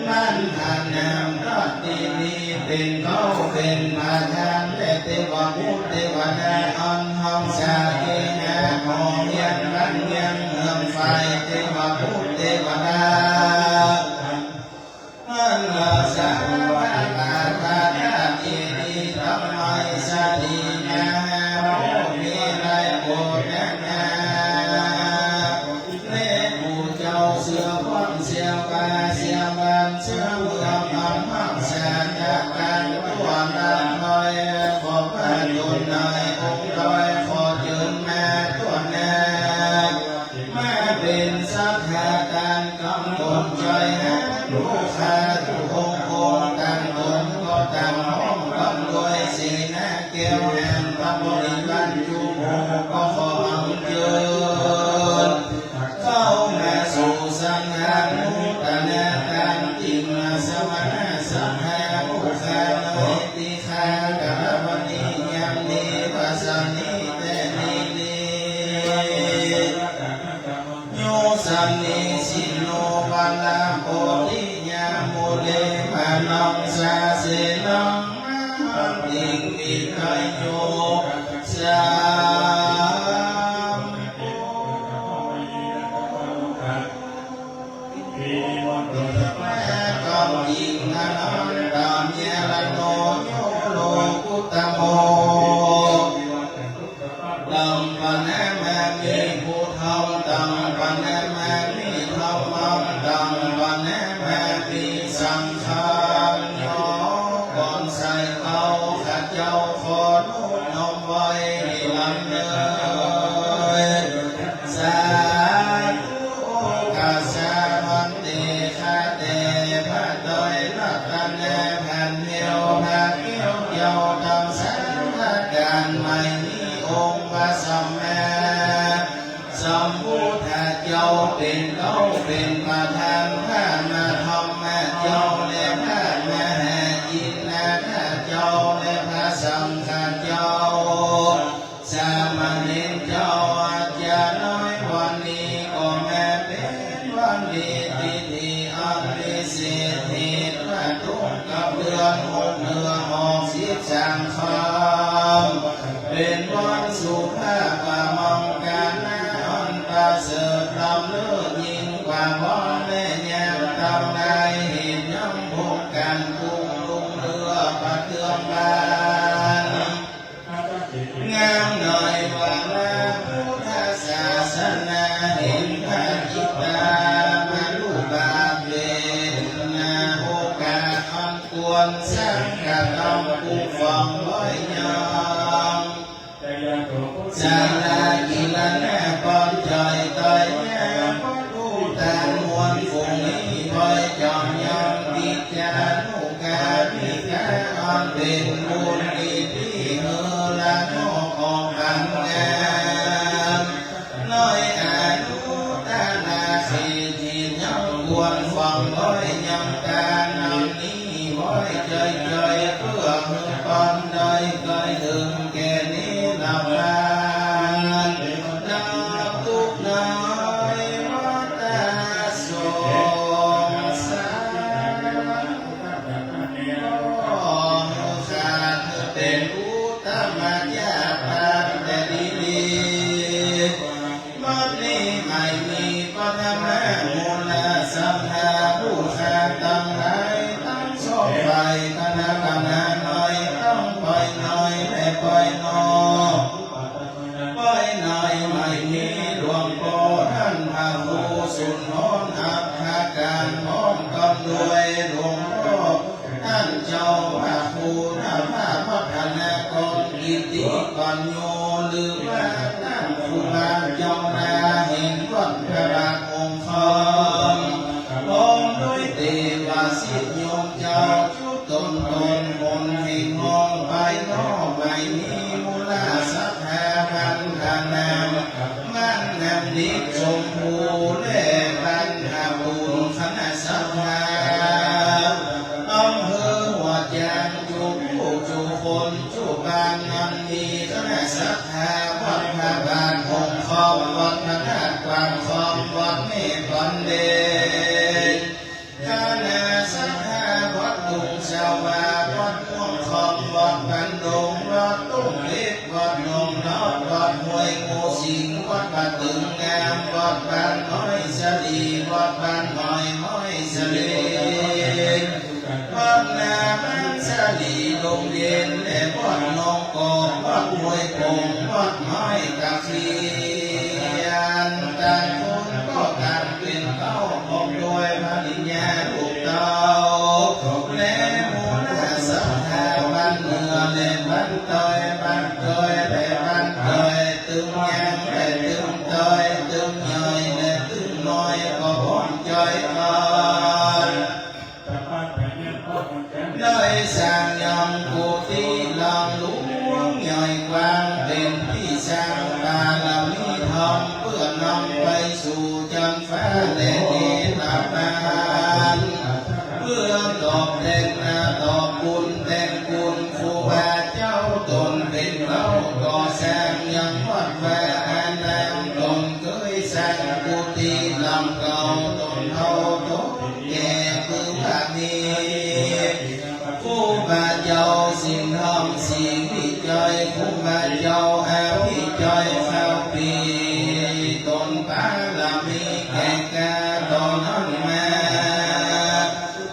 บ้านท่านามตัดที่นี้เป๋นเก้าเป๋นประธาน และเตวะภูตเตวดาอันฮักษาเกหะหอเฮียนบ้านเมือง เมืองฝ่ายเตวะภูตเตวดา อันฮักษาพระบาทพระเจดีย์ ทำไมสถิตนา ผู้มีลายโกฏนา แม่ผู้เจ้าเสื้อพ่นเสียกาเสียบ้านเสียเมือง อันฮักษาจากการทั่วลาดลอย ขอพระตนในองค์ดอย ขอเจิญมาทั่วหน้า มาเป๋นสักดา การกำตนจ้อยหาลูกค้าทุกองค์ องค์ต่างตนก็ต่างห้องกำด้วยเสนาแก้วแห่งพระบริวารจุหมู่ ก็ขออัญเจิญเข้ามาสู่สังฆานุตตนาการ จิ่งมาสมณะสักดา ผู้ข้าน้อย ติขากรวณี ยามนี้วาสนีแต่นี้นี้ โยสันนิสิโนวะละโพธิยามูเล มะนองสาเสนอง มะหันติง วิทโย สา กำยิงอนันตามเยละโน โยโลกุตตโม ตังปะนะมามิ พุทธัง ตังปะนะมามิ ธัมมัง ตังปะนะมามิ สังฆัง ยอก่อนใส่เขา ข้าเจ้าขอน้อมไว้ลำเนิน สาธุ โอกาสาวันเดชะ แต่พระดอยรัตนพันเดียว พระเกี้ยวเจ้าทั้งสามประการ ไม่มีองค์พระสัมมาสัมพุทธเจ้าเป๋นเก้าเป๋นประธาน พระมหาธรรมเจ้าและพระมหาจินนาเจ้าและพระสังฆเจ้า สามเณรเจ้า อาจารย์น้อย วันนี้ก็มาเป๋นวันดีที่ดีอันพิเศษ เหตุพระธุงกระเบื้องหกเหนือออกสิบสามค่ำ เป๋นวันสุภาพมังคละอันประเสริฐล้ำเลิศยิ่งกว่าบ่อนแม่ กิรณาปอนจ่อยตอยยา ผู้ตังมวลฝูงนี้ ปอยจ่อยยังกิจจานุกามิกา อันเป๋นบุญกิตติหื้อละนอกออกปันงาม น้อยอนุตตราเศรษฐียังควรฟังร้อยยังกา อันนี้ไว้ใจ๋ๆ เปื้อหื้อตนได้ใก้เถิงแก่นิรพาน ดับตุ๊กข์ในวัฏสงสาร ขอหื้อข้าเป๋นอุตตมะยาปานแต่ดีๆ บัดนี้ไม่มีปัทมะมูลศรัทธาผู้ข้าตังหลายตังสองฝ่าย คณะกรรมน้อยตังฝ่ายในและฝ่ายนอก ฝ่ายในไม่มีหลวงป้อต้านพระครูสุนทรอัฏฐการ พร้อมกั๋นด้วยหลวงป้อ ต้านเจ้าพระครูนภาพัฒนากรกิตติปัญโญ หรือว่าต้านครูบาเจ้านาแห่งวัดพระบาทองค์คำ พร้อมด้วยเตวาสิทธิ์โยมเจ้า จุ๊ตนตนมนต์แห่งห้องภายนอก ไม่มีมูลศรัทธาพันธนาม มั่นนำนิจชมภูแลบรรพบุรุษคณะศรัทธา อำเภอหัวช้าง จุ๊ผู้จุ๊คนจุ๊บ้าน อันมีคณะศรัทธาวัดพระบาทองค์คำ วัดพระธาตุกว้างคำ วัดแม่ปันเดช คณะศรัทธาวัดตุงสาว่า วัดม่วงคำ วัดบ้านดง วัดตุ้งเล็ก วัดหนองนอก วัดห้วยงูสิง วัดป่าตึงงาม วัดบ้านน้อยสะหลี วัดบ้านน้อยห้อยสะหลี วัดนาบ้านสะหลี ดงเย็น และวัดหนองกอก วัดห้วยโป่ง วัดไม้ตะเคียน ต่างคนก็ต่างเป๋นเต้า พร้อมด้วยภริยาลูกเต้า และมูลศรัทธาบ้านเหนือและบ้านใต้ บ้านใต้และบ้านใต้ ตึงยางและตึงใต้ ตึงใหญ่และตึงน้อย ก็พร้อมใจ๋กั๋น ได้สร้างยังกุฏิหลังหลวงใหญ่กว้าง เป๋นตี้สร้างบารมีธรรม เปื้อนำไปสู่จั๊นฟ้าและนิพพาน เปื้อตอบแตนนา ตอบบุญแตนคุณครูบาเจ้าต๋นเป๋นเต้า ก่อสร้างยังวัดวาอาราม ต๋นเกยสร้างกุฏิหลังเก่า ต๋นเฒ่าต๋นแก่ คือว่ามี ครูบาเจ้าสิงห์ทองศรีวิชัย ครูบาเจ้าอภิชัย เฝ้าปี ต๋นบารมีแก่กล้าต๋อนนั้นมา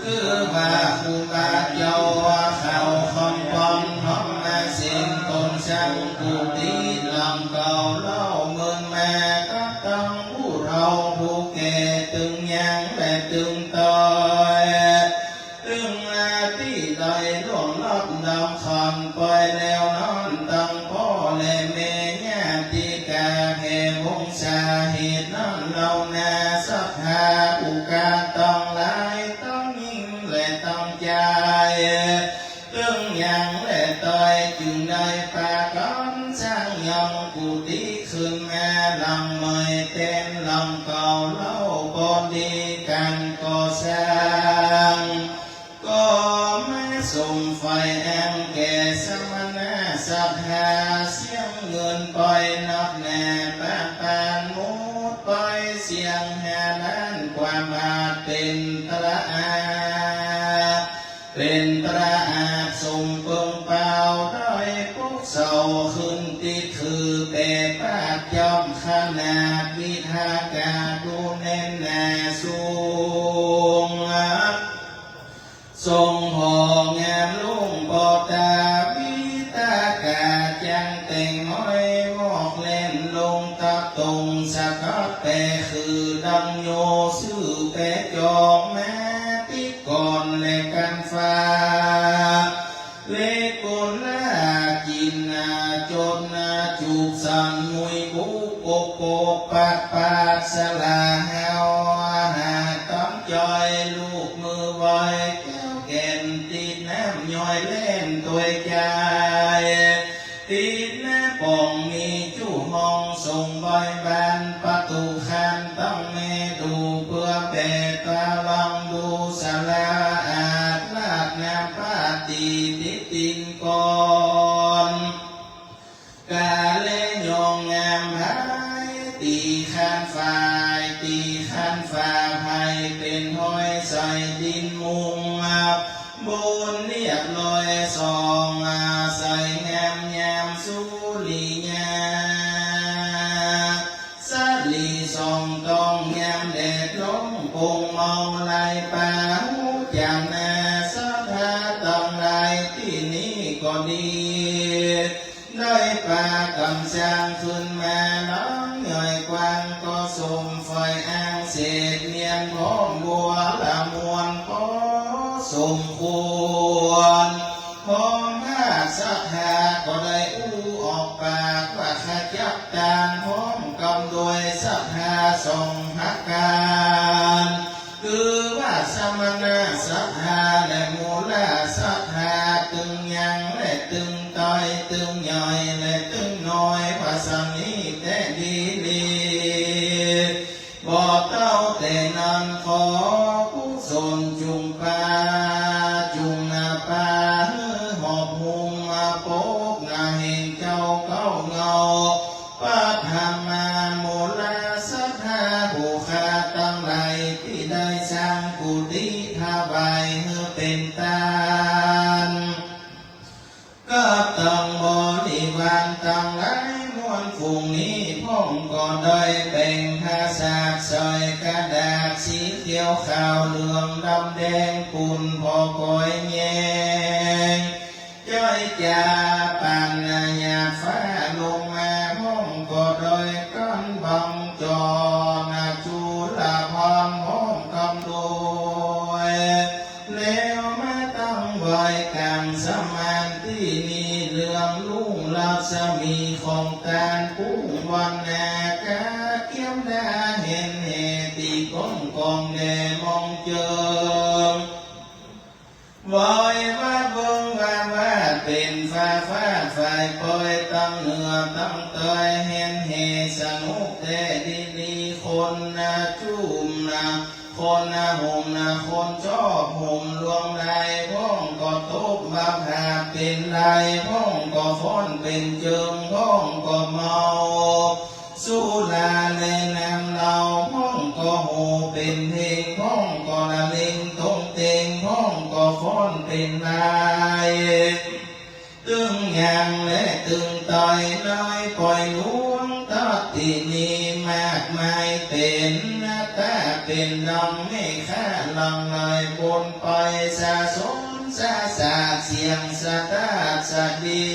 คือว่าครูบาเจ้าเข้าคำปอนธรรมสิงห์ ต๋นสร้างกุฏิหลังเก่าเล่าเมินมา ก็ต้องผู้เฒ่าผู้แก่ ตึงยางและตึงใต้ ตึงตี้ได้ล่วงลับดำขวัญไปแล้วนั้น ตังป้อและแม่ญาติกาแผ่วงศา เหตุนั้นเล่านาศรัทธาผู้ข้าตังหลาย ตังญิงและตังจาย ตึงยางและใต้ จึงได้ปากั๋นสร้างยังกุฏิขึ้นมาหลังใหม่แตนหลังเก่าเล่า ปอดีก๋านก่อสร้าง ก็มาส่งฝ่ายอังแก่สมณะศรัทธา เสี้ยงเงินไปนับแน่ ปะปานหมดไปเสี้ยงห้าล้านกว่าบาท เป๋นตราอา เป๋นตราอาสมเปิงเปา ได้ปกเสาขึ้นติดคือแปดบาท ย่อมขนาดวิทากาดูแน่นหนาสูง ทรงหองามลุ่งปอตา วิทากาจั่งแต่งม้อย มอกแล่นลงตักตรง สะกัดแปคือดังโย ซื่อแปจอกมาติดก่อนและกันฟ้า เลกุลาจินนาจนนาจุกสันมุยปู ปกปกปัดปัดสละเฮา หาต๋ามจ้อยลูกมือไหว้ แก้วแก่นติดน้ำย้อยแล่นตวยจาย ติดหน้าป่องมีจู้ห้องส่งบอยบาน ประตู๋คานต้องแม่ดู เปื้อแปดตาลองดูสละอาด ลาดน้ำปาตี๋ติดตี๋นก่อน กาแลยองงามหาย ตี๋คานฝ่าย ตี๋คานฝ่าไพร่ เป๋นห้อยใส่ตี๋นมุง บุญเรียบร้อยส่อง ใส่งามยามสุริยา สะหลีส่องต้องยามแดดลง ปงเมาไหลป่าฮู้จ๋ำนา ศรัทธาตังหลายตี้นี่ก็ดี ได้ปาก๋ำสร้างขึ้นมา หลังใหญ่กว้างก็สมฝ่ายอ้าง เศษเมียนพร้อมบัวละมวลพอสมควร พร้อมผ้าศรัทธาก็ได้อู้ออกปากว่า ข้าจักตานพร้อมกำด้วยศรัทธาสองประก๋าน คือว่าสมณะศรัทธาและมูลศรัทธา ตึงยังและตึงต้อย ตึงใหญ่และตึงน้อย ว่าสันนี้แต๊ดีหลี บ่เต้าแต่นั้นขอกุศลจุ่งปา จุ่งนาปา หื้อหอบหุ้มมาปกนาแห่งเจ้าเก๊าเงา ปัทมามูลศรัทธาผู้ข้าตังหลาย ตี้ได้สร้างกุฏิถวายหื้อเป๋นตาน กับตังบริวารตังหลายมวลฝูงนี้พ่องก็ได้แป๋งผ้าสาดสอยกระดาษสีเขียวขาวเหลืองดำแดงปูนผ่อก๋อยแยง จ้อยจ๋าปานหยาดฟ้าลงมา พ่องก็ได้กั้นบังจอนาจุลภัณฑ์พร้อมกำด้วย แล้วมาตั้งไหว้ก๋างสมานตี้นี่ เรืองรุ่งรัศมีของตานกุ้งวันนา กาเกียมดาเห็นแห่ตี้ก้มกองแด่มองเจิง ไหว้ว่าเบิ่งว่าว่าเป๋นฟ้าฟ้าฝ่ายปอย ตังเหนือตังใต้เห็นแห่สนุกแต๊ดีหลี คนนาจุ่มนา คนนาห่มนา คนจอบห่มลวงลาย พ่องก็ตบบ่าผาเป๋นลาย พ่องก็ฟ้อนเป๋นเจิง พ่องก็เมา สุราและน้ำเหล้า พ่องก็โห่เป๋นเพลง พ่องก็ละเลงตรงเตง พ่องก็ฟ้อนเป๋นลาย ตึงยังและตึงต้อยน้อยปอยหลวง ตอดตี้นี้มากมายเป๋นหน้าต๋าเป๋นดอง แม่ข้าหลั่งไหลปนไป สาสมสาสาดเสียงสะตาดสะดี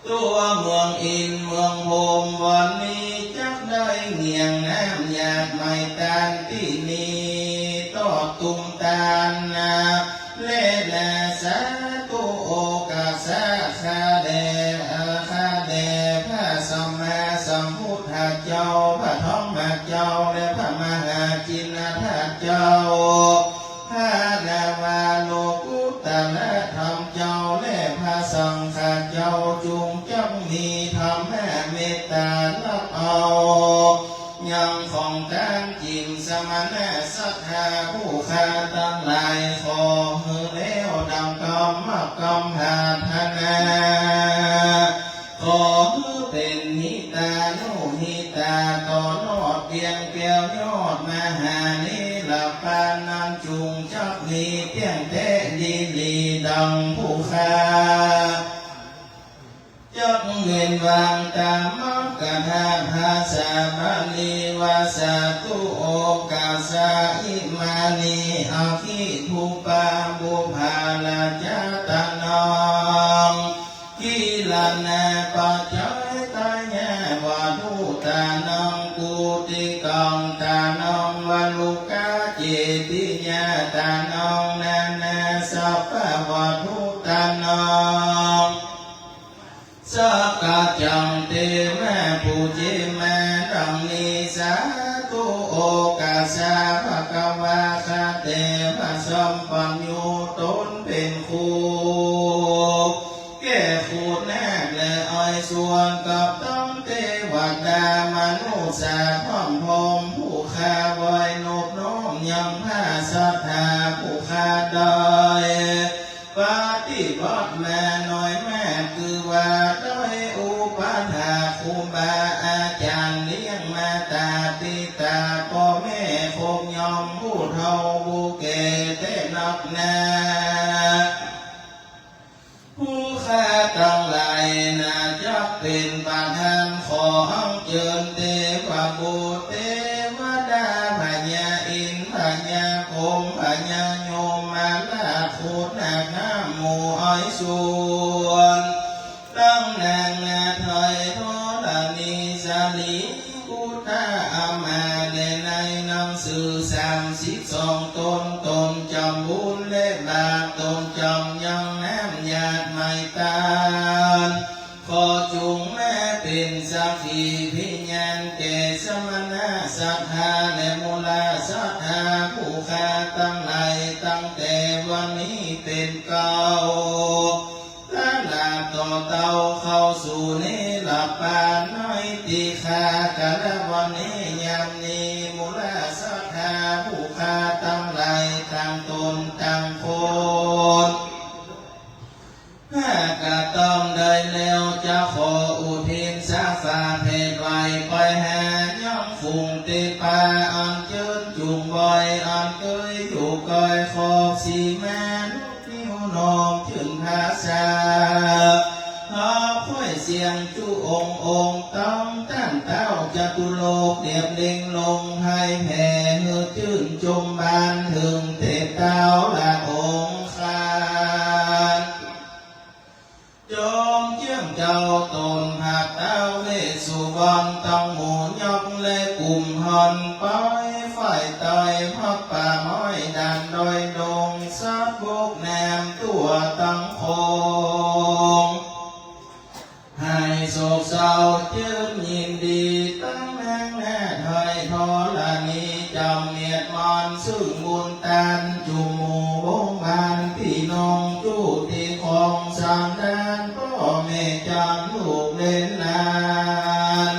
ตั๋วเมืองอินทร์เมืองพรหม วันนี้จักได้เหงี่ยงน้ำหยาดไหมตานตี้นี้ ตอดตุมตานนา และนาสาธุโอกาสะ ข้าแด่ ข้าแด่พระสัมมาสัมพุทธเจ้า พระธรรมเจ้า และพระมหาจินนาถเจ้า พระนวโลกุตตรธรรมเจ้า และพระสังฆเจ้า จุ่งจักมีธรรมเมตต๋าฮับเอา ยังของตานจิ่มสมณะศรัทธาผู้ข้าตังหลาย ขอหื้อแล้วดังกำมักกำผาถนา ขอหื้อเป๋นหิตานุหิตา ต๋อดนอดเปียงแก้วยอดมหาเนรปานนั้น จุ่งจักมีเตี้ยงแต๊ดีหลีดังผู้ข้า จักเว้นว่างต๋ามมักกะถาภาษาบาลีว่า สาธุโอกาสา อิมานิ อัคขิภูปาปุพพาราชาตานัง กิลานาปัจจายตายาวัตถุตานัง ปูติกังตานัง วาลุกาเจติยาตานัง นานาสัพพะวัตถุตานัง สักกะจัง เต มาปู๋เจ้ามาดังนี้ สาธุ โอกาสา ภะคะวา ข้าแต่พระสัมปัญญู ต๋นเป๋นครู แก่ขูดนาคและอ้อยสวน กับตังเตวดามนุษย์สา พร้อมพร้อมผู้ข้าไหว้นบน้อมยังพระศรัทธาผู้ข้าได้ ปฏิบัติมาน้อยมาก คือว่าได้อุปถากครูบาอาจ๋ารย์ เลี้ยงมาต๋าปิต๋าป้อแม่ คงยอมผู้เฒ่าผู้แก่เต๊อะนักหนา ผู้ข้าตังหลายนาจักเป๋นประธาน ขออัญเจิญเตวบุตรเตวดา พญาอินทร์ พญาพรหม พญายมราช ขูดนาคน้ำหมู่อ้อยสวน ตังนางนาถอยธรณีสาลี กุตาอามาตย์ และในหนังสือสามสิบสองต๋น ต๋นจ๋ำบุญและบาป ต๋นจ๋ำยังน้ำหยาดไหมต๋าน ขอจุ่งมาเป๋นสักขีพยานแก่สมณะศรัทธาและมูลศรัทธาผู้ข้าตังหลาย ตั้งแต่วันนี้เป๋นเก๊า ตลอดต่อเต้าเข้าสู่นิรปานในตี้ข้า กาละวันนี้ยามนี้ มูลศรัทธาผู้ข้าตังหลาย ตังต๋นตังคน ข้ากระต้อมได้แล้ว จะขออุทิศสาฝากเหตุไหว้ไปหายังฝูงเต๊ปา อัญเจิญจุ่งบ่อย อันเกยอยู่ใก้ขอบสีแม่น นิ้วน้อมจื้นภาษา หาค่อยเสียงจุองค์องค์ ต้องต้านเต้าจตุโลก เรียบเล็งลงให้แผ่ หื้อจื้นจมบาน เถิงเต๊เต้าละองค์คาน จอมเจื้องเจ้าต๋น พระเต้าเวสสุวรรณ ตังหมู่ยกและกุมฮอน ไปฝ่ายใต้ ฮอดป่าไม้ด่านดอยดง สัตว์บกแหนมตั๋วตังโขง หายโศกเศร้าจื้นยินดี ตังนางนาถอยธรณี จ๋ำเมียดมอน ซึ่งบุญตานจุ่มหมู่วงบ้านปี้น้อง จุติของสันดานป้อแม่จ๋ารย์ลูกเหลนหลาน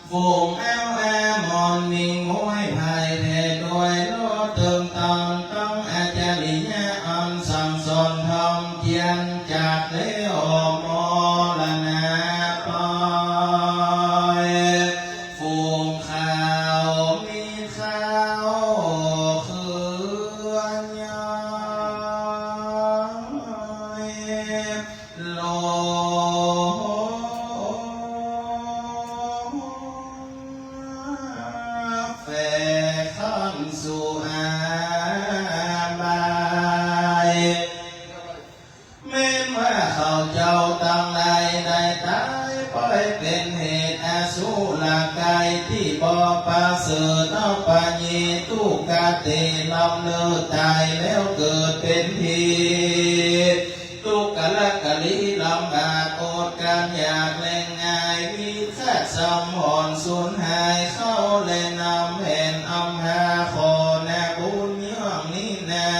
ฝูงแอ้วแอมอนมิงม้วย ภายแผ่ด้วยโลดเติมตอน ต้องอาจาริยะอันสั่งสอนธรรมเจียน จากแล้วมรณะไป ฝูงข่าวมีข่าวคือยัง โลแฝงขั้นสู่อาบาย แม่นว่าเขาเจ้าตังหลายได้ต๋ายไปเป๋นเหตุอสุรกายตี้บ่ประเสริฐ อัปปะเย ทุกขเต ล้ำเลิศต๋ายแล้วเกิดเป๋นผี ทุกขละกะลี ลำบากอดกลั้นอยากแล้งง่าย วิฆาตสังหรณ์สูญหาย เข้าและนำแผ่นอำพา ขอนาบุญเยื่องนี้นา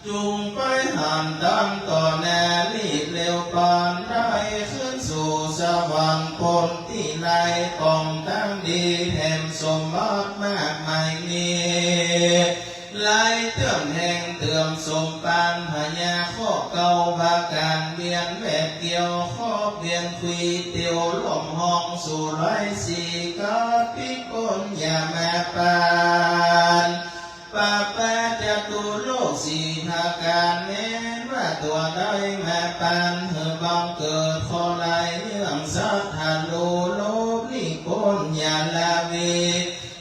จุ่งไปหันตันต่อหน้า รีบเร็วปานได้ขึ้นสู่สวรรค์ ป๊นตี้ไล่ป่องตังดี แถมสมบัติมากมายมี ไล่เติมแห่งเติมสมปาน พญาครอบเก้าประก๋าน เวียนแวบเกี่ยวครอบเวียนคุย เตียวล้อมห้องสู่ร้อยสี่ ก็ปิ๊กป๊นยามาปาน ปะปะจตุโลกสี่ประก๋าน แม้นว่าตั๋วได้มาปาน หื้อบังเกิดข้อร้ายเยื่องสัตว์ทะลุโลกนี้ป๊นยาลาวี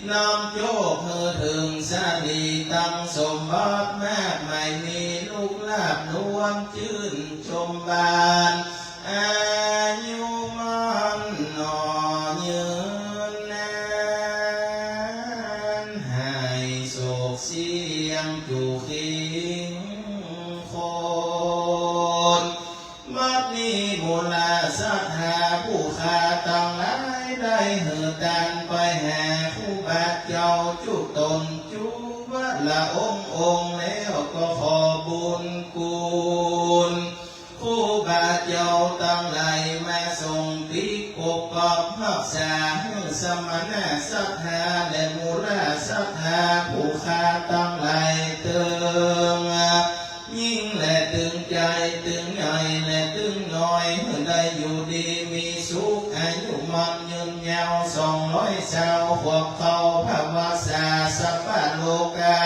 น้อมโจกหื้อเถิงสาลี ตังสมบัติมากมายมี ลูกลาภล้วนจื้นจมบาน อายุมั่นหน่อยืนนาน หายโศกเสี้ยงจุคิงคน บัดนี้มูลศรัทธา ปกป้องฮักษาหื้อสมณะศรัทธาและมูลศรัทธาผู้ข้าตังหลายเติง ญิงและตึงใจ๋ ตึงใหญ่และตึงน้อย หื้อได้อยู่ดีมีสุข อายุมั่นยืนยาว สองร้อยซาวขวบเข้า ภวสาสัพพะโรคา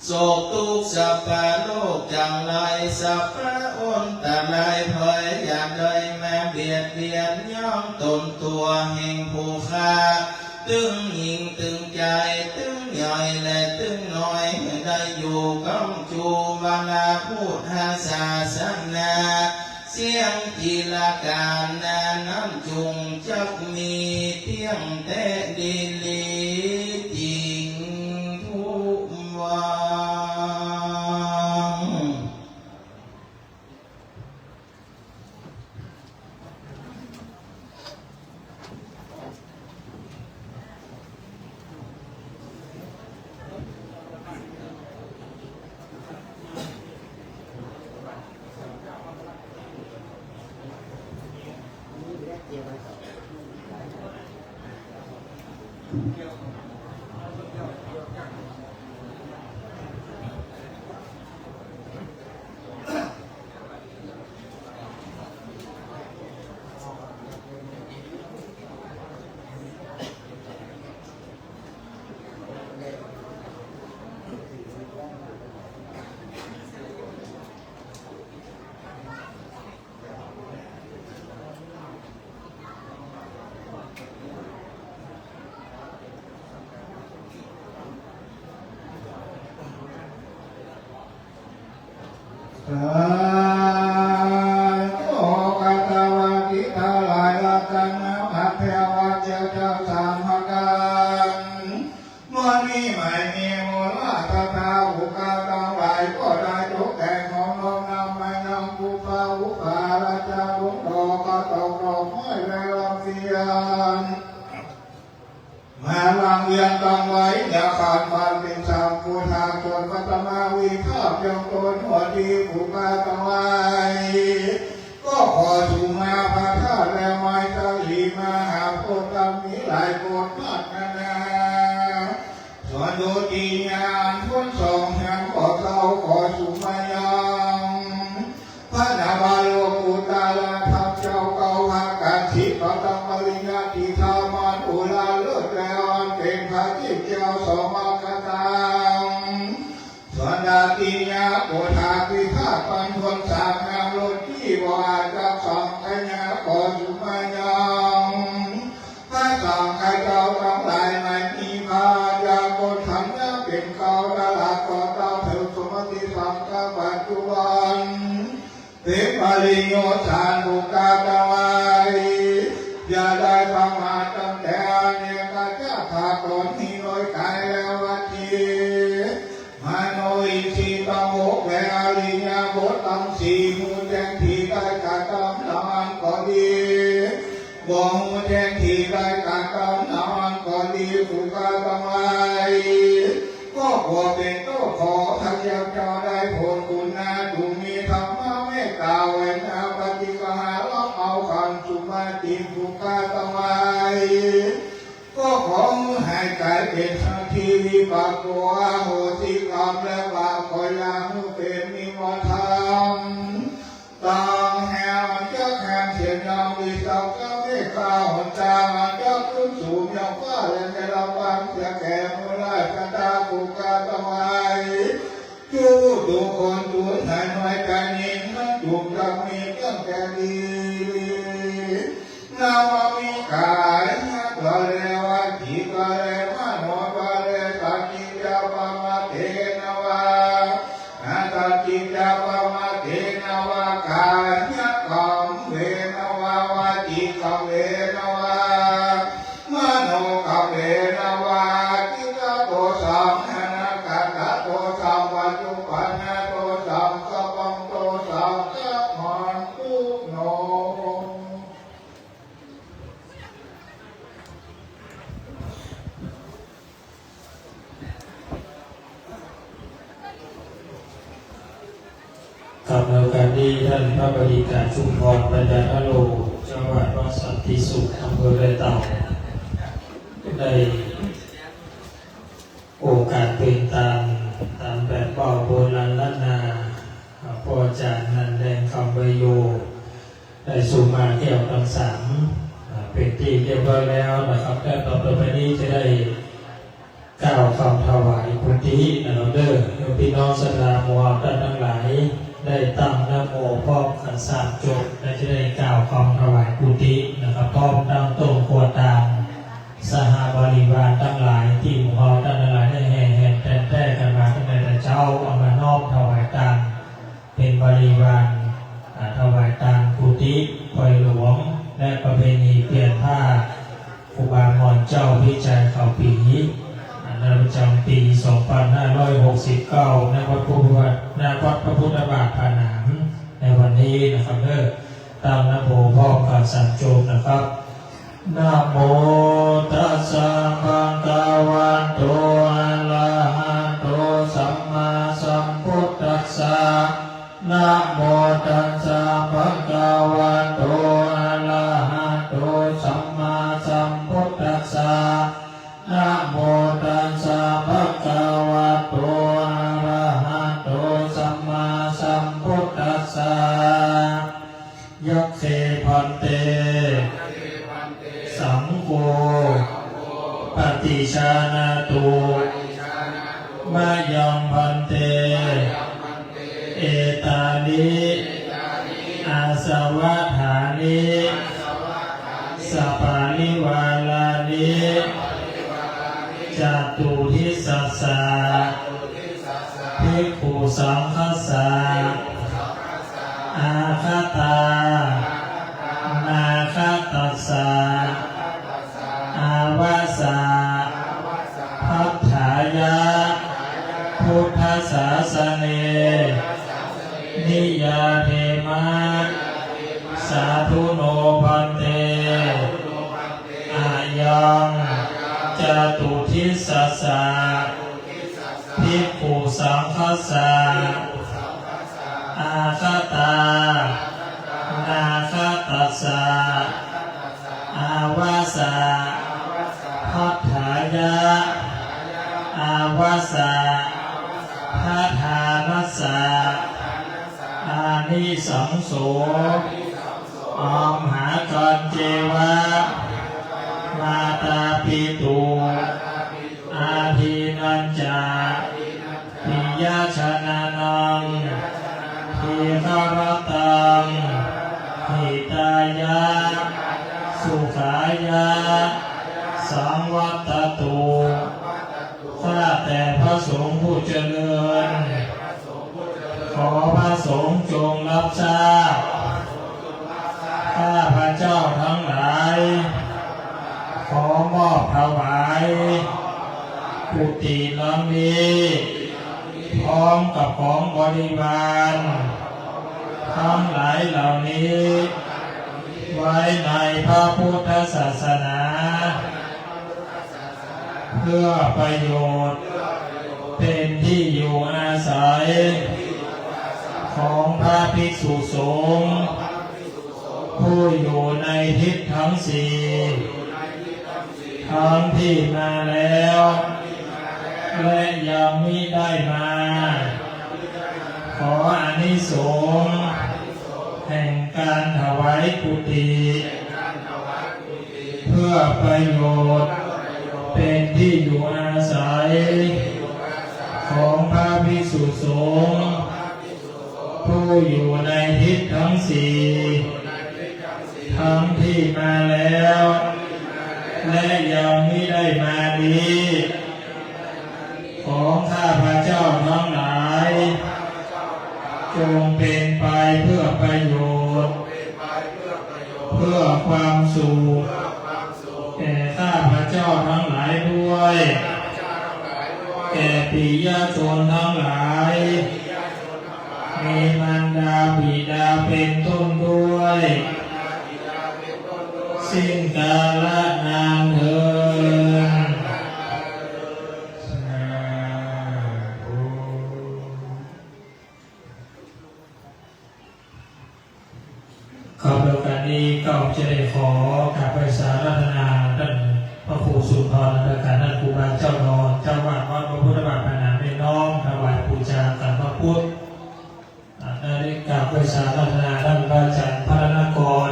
โศกตุ๊กข์สัพพะโรคจังไร สัพพะอันตรายภัย อย่าได้มาเบียดเบียนยังต๋นตั๋วแห่งผู้ข้า ตึงญิงตึงใจ๋ ตึงใหญ่และตึงน้อย หื้อได้อยู่ก้ำจูบรรดาพุทธศาสนา เสี้ยงจีรกานานั้นจุ่งจักมีเตี้ยงแต๊ดีหลีจิ่งทุกวัง สาธุ โอ กาสวัสดีตังหลาย รัตนพัดแผ่วาเจ้า เจ้าสามประก๋าน เมื่อนี้ไม่มีมูลศรัทธา ผู้ข้าตังหลายก็ได้ตกแต่งของน้อมนำมายังผู้ฟ้าผู้ฟ้าราชาบุญโต ก็ตกดอกไม้และลำเทียน มาลำเลียงตังไว้ อย่าขาดความเป๋นสาม พุทธาสวดปัตตมาวิธาเพียงตนหัวดี ผู้ข้าตังหลาย ก็ขอสุมาพระธาตุและไม้สาลีมหาโพธิ์ธรรมมีหลายโพธิ์มากนานา ส่วนดุติยาอันพ้นสองแห่งบ่เศร้า ขอสุมายัง พระนวโลกุตตรธรรมเจ้าเก่า พระกัสสิปะตังปริยัติธรรมอันอุราเลิศ และอันเป๋นพระเทพเจ้าสมคตัง ส่วนดาติยาโกฏฐาภิธาตุปันทนสามนามรถที่บ่อาจจักสังขยา ขอสุมายัง พระสังฆเจ้าตังหลาย ไม่มีพระญาโกฏฐัญญาเป๋นเกล้า ตลอดต่อเต้าเถิด สมติสังฆปัจจุบัน เป๋นปริโยชน์สารผู้ข้าตังหลาย อย่าได้ประมาทตั้งแต่อเนกชาติ ถ้าตนมีโดยกายและวจี มโนอิทธิตังหก และอริยบทตังสี่ ฮู้แจ้งที่ได้กระทำนั้นก็ดี บ่ฮู้แจ้งที่ได้กระทำนั้นก็ดี ผู้ข้าตังหลาย ก็ขอเป๋นต้น ขอพระเจ้าได้โผดคุณนา จุ่งมีธรรมเมตตา ไหวนาปฏิกหา รับเอาขันธ์สุมาติ ผู้ข้าตังหลาย ก็ขอหื้อหายกลายเป๋นสังฆีวิปากโก อโหสิกรรม และบาปก็อย่าหื้อเป๋น นิวรธรรม ตังแห่งจักแห่งเสียงยังวิสักกะเมฆาหนตา อันจักขึ้นสู่เมืองฟ้า และได้รับความเสียแก่มูลศรัทธา ผู้ข้าตังหลาย ทุกทุกคน สูญหายน้อยกายนี้ นั้นจุ่งจักมีเตี้ยงแต๊ดี นวมิกายะ ตัวแล วจีกะแล มโนกะแล สัจจิจจะปะมะเทนะวา อสัจจิจจะปะมะเทนะวา กายะกัมเมนะวา วจีกัมเมนะวา มโนกัมเมนะวา อดีตโตสัง อนาคตโตสัง ปัจจุบันโตสัง สัพพังโตสัง ฆะมันตุโน ครับ ในโอกาสนี้ ท่านพระบดีตร ชุมพร ปัญญาธโร สุขอำเภอดอยเต่า ได้โอกาสเป๋นต๋าม ต๋ามแบบเว้าโบราณล้านนา อ่า ป้อจ๋ารย์นันท์ แดงคำไวโย ได้สุมาแก้วตังสาม อ่า เป๋นตี้เรียบร้อยแล้วนะครับ และต่อไปนี้จะได้ กล่าวกำถวายกุฏินะครับเด้อ โยมพี่น้องศรัทธาหมู่เฮาต้านตังหลาย ได้ตั้งนะโมพร้อมกั๋นสามจบ และจะได้กล่าวกำถวายกุฏินะครับ พร้อมตังต้นครัวตาน สหบริวารตังหลาย ตี้หมู่เฮาต้านตังหลายได้แห่แหนแต๋นแต๊กั๋นมาตั้งแต่เจ๊า เอามาน้อมถวายตาน เป๋นบริวาร อ่า ถวายตานกุฏิปอยหลวง และประเพณีเปลี่ยนผ้าครูบาหม่อนเจ้าพิชัยเขาปี๋ อ่า ในประจ๋ำปี๋สองปันห้าร้อยหกสิบเก้า ณ วัดพระพุทธบาท ณ วัดพระพุทธบาทผาหนาม ในวันนี้นะครับเด้อ ตั้งนะโมพร้อมกั๋นสามจบนะครับ นะโมตัสสะ ภะคะวะโต อะระหะโต สัมมาสัมพุทธัสสะ นะโมตัสสะ ภะคะวะโต อะระหะโต สัมมาสัมพุทธัสสะ นะโมตัสสะ ภะคะวะโต อะระหะโต สัมมาสัมพุทธัสสะ ยัคเค ภันเต สังโฆ ปะฏิชานะตุ มะยัง ภันเต เอตานิ อาสวะฐานิ สะปะริวารานิ จตุทิสสะ ภิกขุสังฆัสสะ อาคตา นาคตัสสะ อาวาสะ ภัฏฐายะ พุทธสาสะเน นิยาเทมะ สาธุโน ภันเต อะยัง จตุทิสสะ ภิกขุสังฆัสสะ อาคตา นาคตัสสะ อาวาสะ ภัฏฐายะ อาวาสะ ภัฏฐานัสสะ อานิสังโส อัมหากัญเจวะ มาตาปิตุ อาทินนัญจะ ปิยะชะนะนัง ทีฆะระตัง หิตายะ สุขายะ สังวัตตะตุ ข้าแต่พระสงฆ์ผู้เจริญ ขอพระสงฆ์จงรับทราบ ข้าพเจ้าทั้งหลาย ขอมอบถวาย กุฏิหลังนี้ พร้อมกับของบริวาร ทั้งหลายเหล่านี้ ไว้ในพระพุทธศาสนา เพื่อประโยชน์ เป็นที่อยู่อาศัย ของพระภิกษุสงฆ์ ผู้อยู่ในทิศทั้งสี่ ทั้งที่มาแล้ว และยังมิได้มา ขออานิสงส์ แห่งการถวายกุฏิ เพื่อประโยชน์ เป็นที่อยู่อาศัย ของพระภิกษุสงฆ์ ผู้อยู่ในทิศทั้งสี่ ทั้งที่มาแล้ว และยังมิได้มานี้ ของข้าพเจ้าทั้งหลาย จงเป็นไปเพื่อประโยชน์ เพื่อความสุข แก่ข้าพเจ้าทั้งหลายด้วย แก่ปิยชนทั้งหลาย มีมารดาบิดาเป็นต้นด้วย สิ้นกาลนานเทอญ สาธุ ครับ โอกาสนี้ข้าพเจ้า จะได้ขอกราบไหว้สาอาราธนาต้านพระครูสุนทร อันตการ ต้านครูบาเจ้าดอน เจ้าอาวาสวัดพระพุทธบาทผาหนาม ได้น้อมถวายปู๋จาขันพระพุทธ อ่า ได้กราบไหว้สาอาราธนาต้านพระอาจารย์พระนคร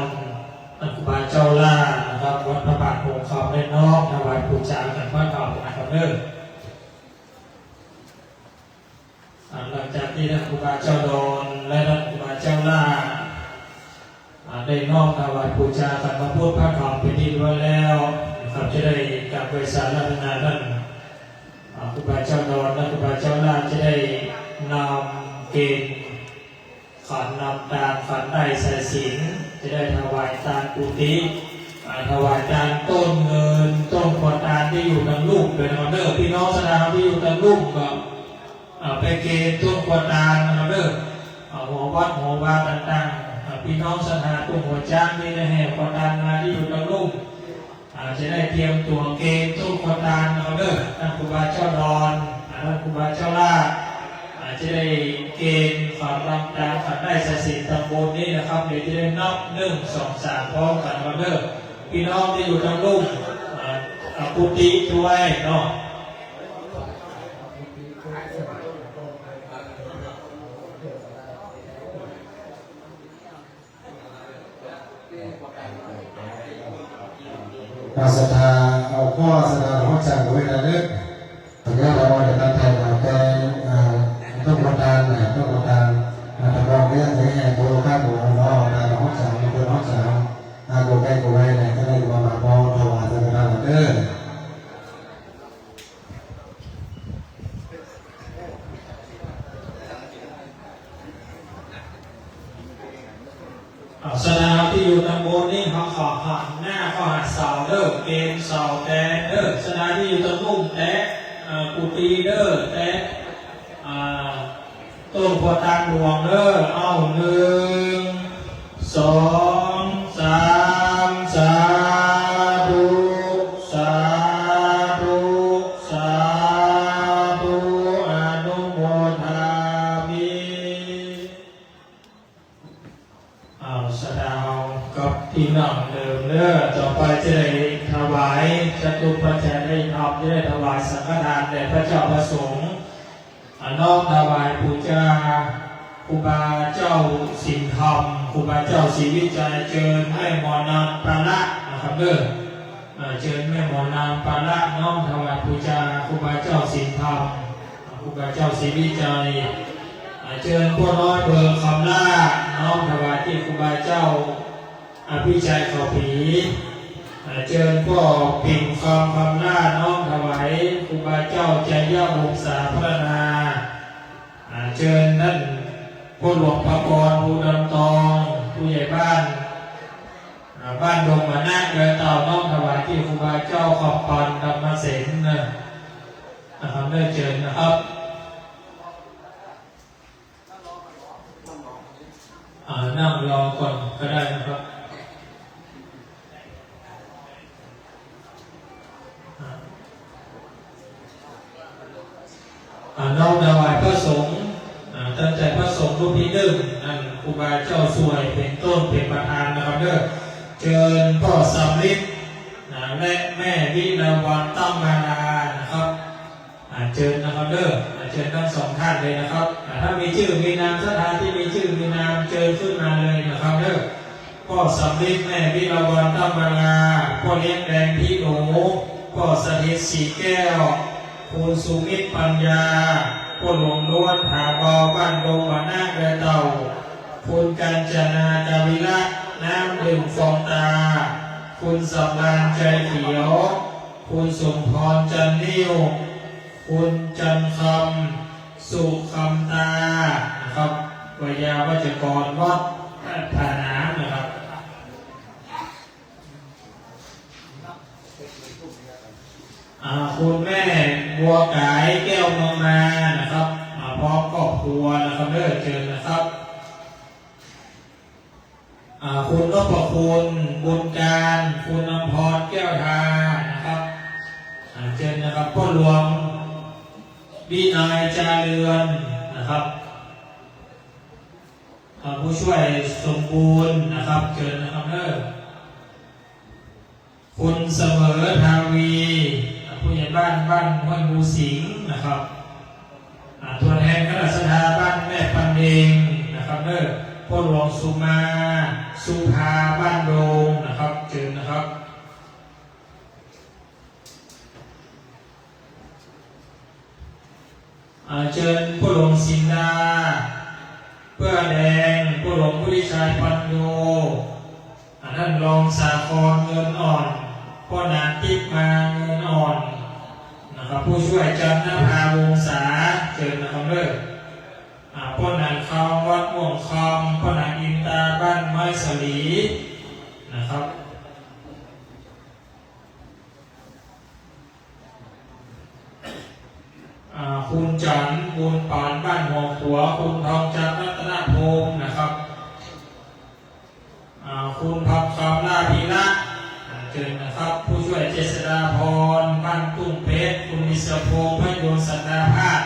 ต้านครูบาเจ้าล่านะครับ วัดพระบาทหงส์คำ ได้น้อมถวายปู๋จาขันพระธรรมนะครับเด้อ อ่า หลังจากตี้ต้านครูบาเจ้าดอนและต้านครูบาเจ้าล่า อ่า ได้น้อมถวายปู๋จาขันพระพุทธพระธรรมเป๋นตี้เรียบร้อยแล้วนะครับ จะได้กราบไหว้สาอาราธนาต้าน อ่า ครูบาเจ้าดอนและครูบาเจ้าล่า จะได้นำเกณฑ์ ขันนำตาน ขันได้สายสิญจน์ จะได้ถวายตานกุฏิ อ่า ถวายตานต้นเงิน ต้นครัวตานตี้อยู่ตังลุ่มเป๋นออเดอร์ พี่น้องศรัทธาตี้อยู่ตังลุ่มก็ อ่า ไปเกณฑ์ต้นครัวตานนะครับเด้อ อ่า หัววัดหัววาต่างๆ อ่า พี่น้องศรัทธาตุ้งหัวจ๊างตี้ได้แห่ครัวตานมาตี้อยู่ตังลุ่ม อ่า จะได้เตรียมตั๋วเกณฑ์ต้นครัวตานนะครับเด้อ ต้านครูบาเจ้าดอน อ่า ต้านครูบาเจ้าล่า อ่า จะได้เกณฑ์ขันนำตาน ขันได้สายสิญจน์ตำบลนี้นะครับ เดี๋ยวจะได้นับหนึ่ง สอง สาม พร้อมกั๋นนะครับเด้อ พี่น้องตี้อยู่ตังลุ่ม อ่า อ่า กุฏิด้วยเนาะ อา ศรัทธา เอาข้อศรัทธาของจังไว้นะเด้อ ตอนนี้เฮาจะตั้งใจมาเป็น อ่า ต้นครัวตานนะ ต้นครัวตาน อ่า ตะกอนเลี้ยงไว้แห่โบราณโบราณเนาะ ตามของจัง เปิ้นของจัง อ่า โกใก้โกไว้นะ ก็ได้มา มาพร้อมถวายสังฆทานเด้อ อ่า ศรัทธาตี้อยู่ตำบลนี้ เฮาขอหันหน้าเข้าหาเสาเด้อ เกณฑ์เสาแต๊เด้อ ศรัทธาตี้อยู่ตำลุ่มแต๊ อ่า กุฏิเด้อ แต๊ อ่า ต้นครัวตานหลวงเด้อ เอา หนึ่ง สอง สาม สาธุ สาธุ สาธุ อนุโมทามิ เอา ศรัทธาเฮากับตี้นั่งเดิมเด้อ ต่อไปจะได้ถวายจตุปัจจัยธรรม จะได้ถวายสังฆทานแด่พระเจ้าพระสงฆ์ อ่า น้อมถวายปู๋จาครูบาเจ้าสินธรรม ครูบาเจ้าศรีวิชัย เจิญแม่หมอนางปาละนะครับเด้อ อ่า เจิญแม่หมอนางปาละ น้อมถวายปู๋จาครูบาเจ้าสินธรรม ครูบาเจ้าศรีวิชัย อ่า เจิญป้อน้อยเบิกคำล่า น้อมถวายตี้ครูบาเจ้า อภิชัยเขาผี อ่า เจิญป้อปิ่นคำคำล่า น้อมถวายครูบาเจ้าชัยวงศาพรรณา อ่า เจิญต้านป้อหลวงประกรณ์ ภูดำตอง ผู้ใหญ่บ้าน อ่า บ้านดงหมานะ ดอยเต่า น้อมถวายตี้ครูบาเจ้าคำปัน ธรรมเสนเน่อ นะครับ ได้เจิญนะครับ อ่า นั่งรอก่อนก็ได้นะครับ อ่า น้อมถวายพระสงฆ์ อ่า ตั้งแต่พระสงฆ์รูปตี้นึ่ง อันครูบาเจ้าส่วยเป๋นต้นเป๋นประธานนะครับเด้อ เจิญป้อสำริด อ่า และแม่วิลาวัลย์ตั้งมาลานะครับ อ่า เจิญนะครับเด้อ อ่า เจิญตึงสองต้านเลยนะครับ อ่า ถ้ามีจื้อมีนาม ศรัทธาตี้มีจื้อมีนาม เจิญขึ้นมาเลยนะครับเด้อ ป้อสำริด แม่วิลาวัลย์ตั้งมาลา ป้อเลี้ยงแดงพี่หนู ป้อสถิตศรีแก้ว คุณสุมิตรปัญญา ป้อหลวงล้วน ถาเบา บ้านดงหมานะ ดอยเต่า คุณกัญจนา กาวิระ น้ำดื่มฟองตา คุณสำราญ ใจเขียว คุณสมพร จันนิ่ว คุณจันคำ สุคำตา นะครับ ไวยาวัจกรวัดผาหนามนะครับ อ่า คุณแม่บัวก๋าย แก้วเมืองมานะครับ อ่า พร้อมครอบครัวนะครับเด้อ เจิญนะครับ อ่า คุณนพคุณ บุญการ คุณอำพร แก้วทานะครับ อ่า เจิญนะครับ ป้อหลวงวินัย จาเรือนนะครับ อ่า ผู้ช่วยสมบูรณ์นะครับ เจิญนะครับเด้อ คุณเสมอทาวี ผู้ใหญ่บ้านบ้านห้วยงูสิงห์นะครับ อ่า ตัวแทนคณะศรัทธาบ้านแม่ปันเองนะครับเด้อ พ่อหลวงสุมา สุภา บ้านโดงนะครับ เจิญนะครับ อ่า เจิญพ่อหลวงศิลา เปื้อแดง พ่อหลวงวุฒิชัย ปัญโญ อ่า ท่านรองสาคร เงินอ่อน ป้อหนาน ติ๊บมา เงินอ่อนนะครับ ผู้ช่วย จันทภา วงศา เจิญนะครับเด้อ อ่า ป้อหนาน คำ วัดม่วงคำ ป้อหนาน อินตา บ้านไม้สลีนะครับ อ่า คุณจันทร์ บุญปาน บ้านหัวขัว คุณทองจันทร์ รัตนพงศ์นะครับ อ่า คุณพักคำ ลาภีระ อ่า เจิญนะครับ ผู้ช่วย เจษฎาพร บ้านทุ่งเพชร คุณอิสรพงษ์ พยนต์ สันดาภาค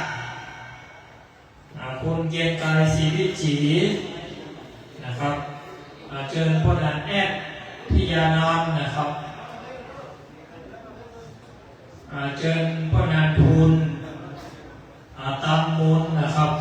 อ่า คุณเกรียงไกร ศรีวิถีนะครับ อ่า เจิญป้อหนาน แอด พิยานนท์นะครับ อ่า เจิญป้อหนาน ทุน อ่า ตำมูลนะครับ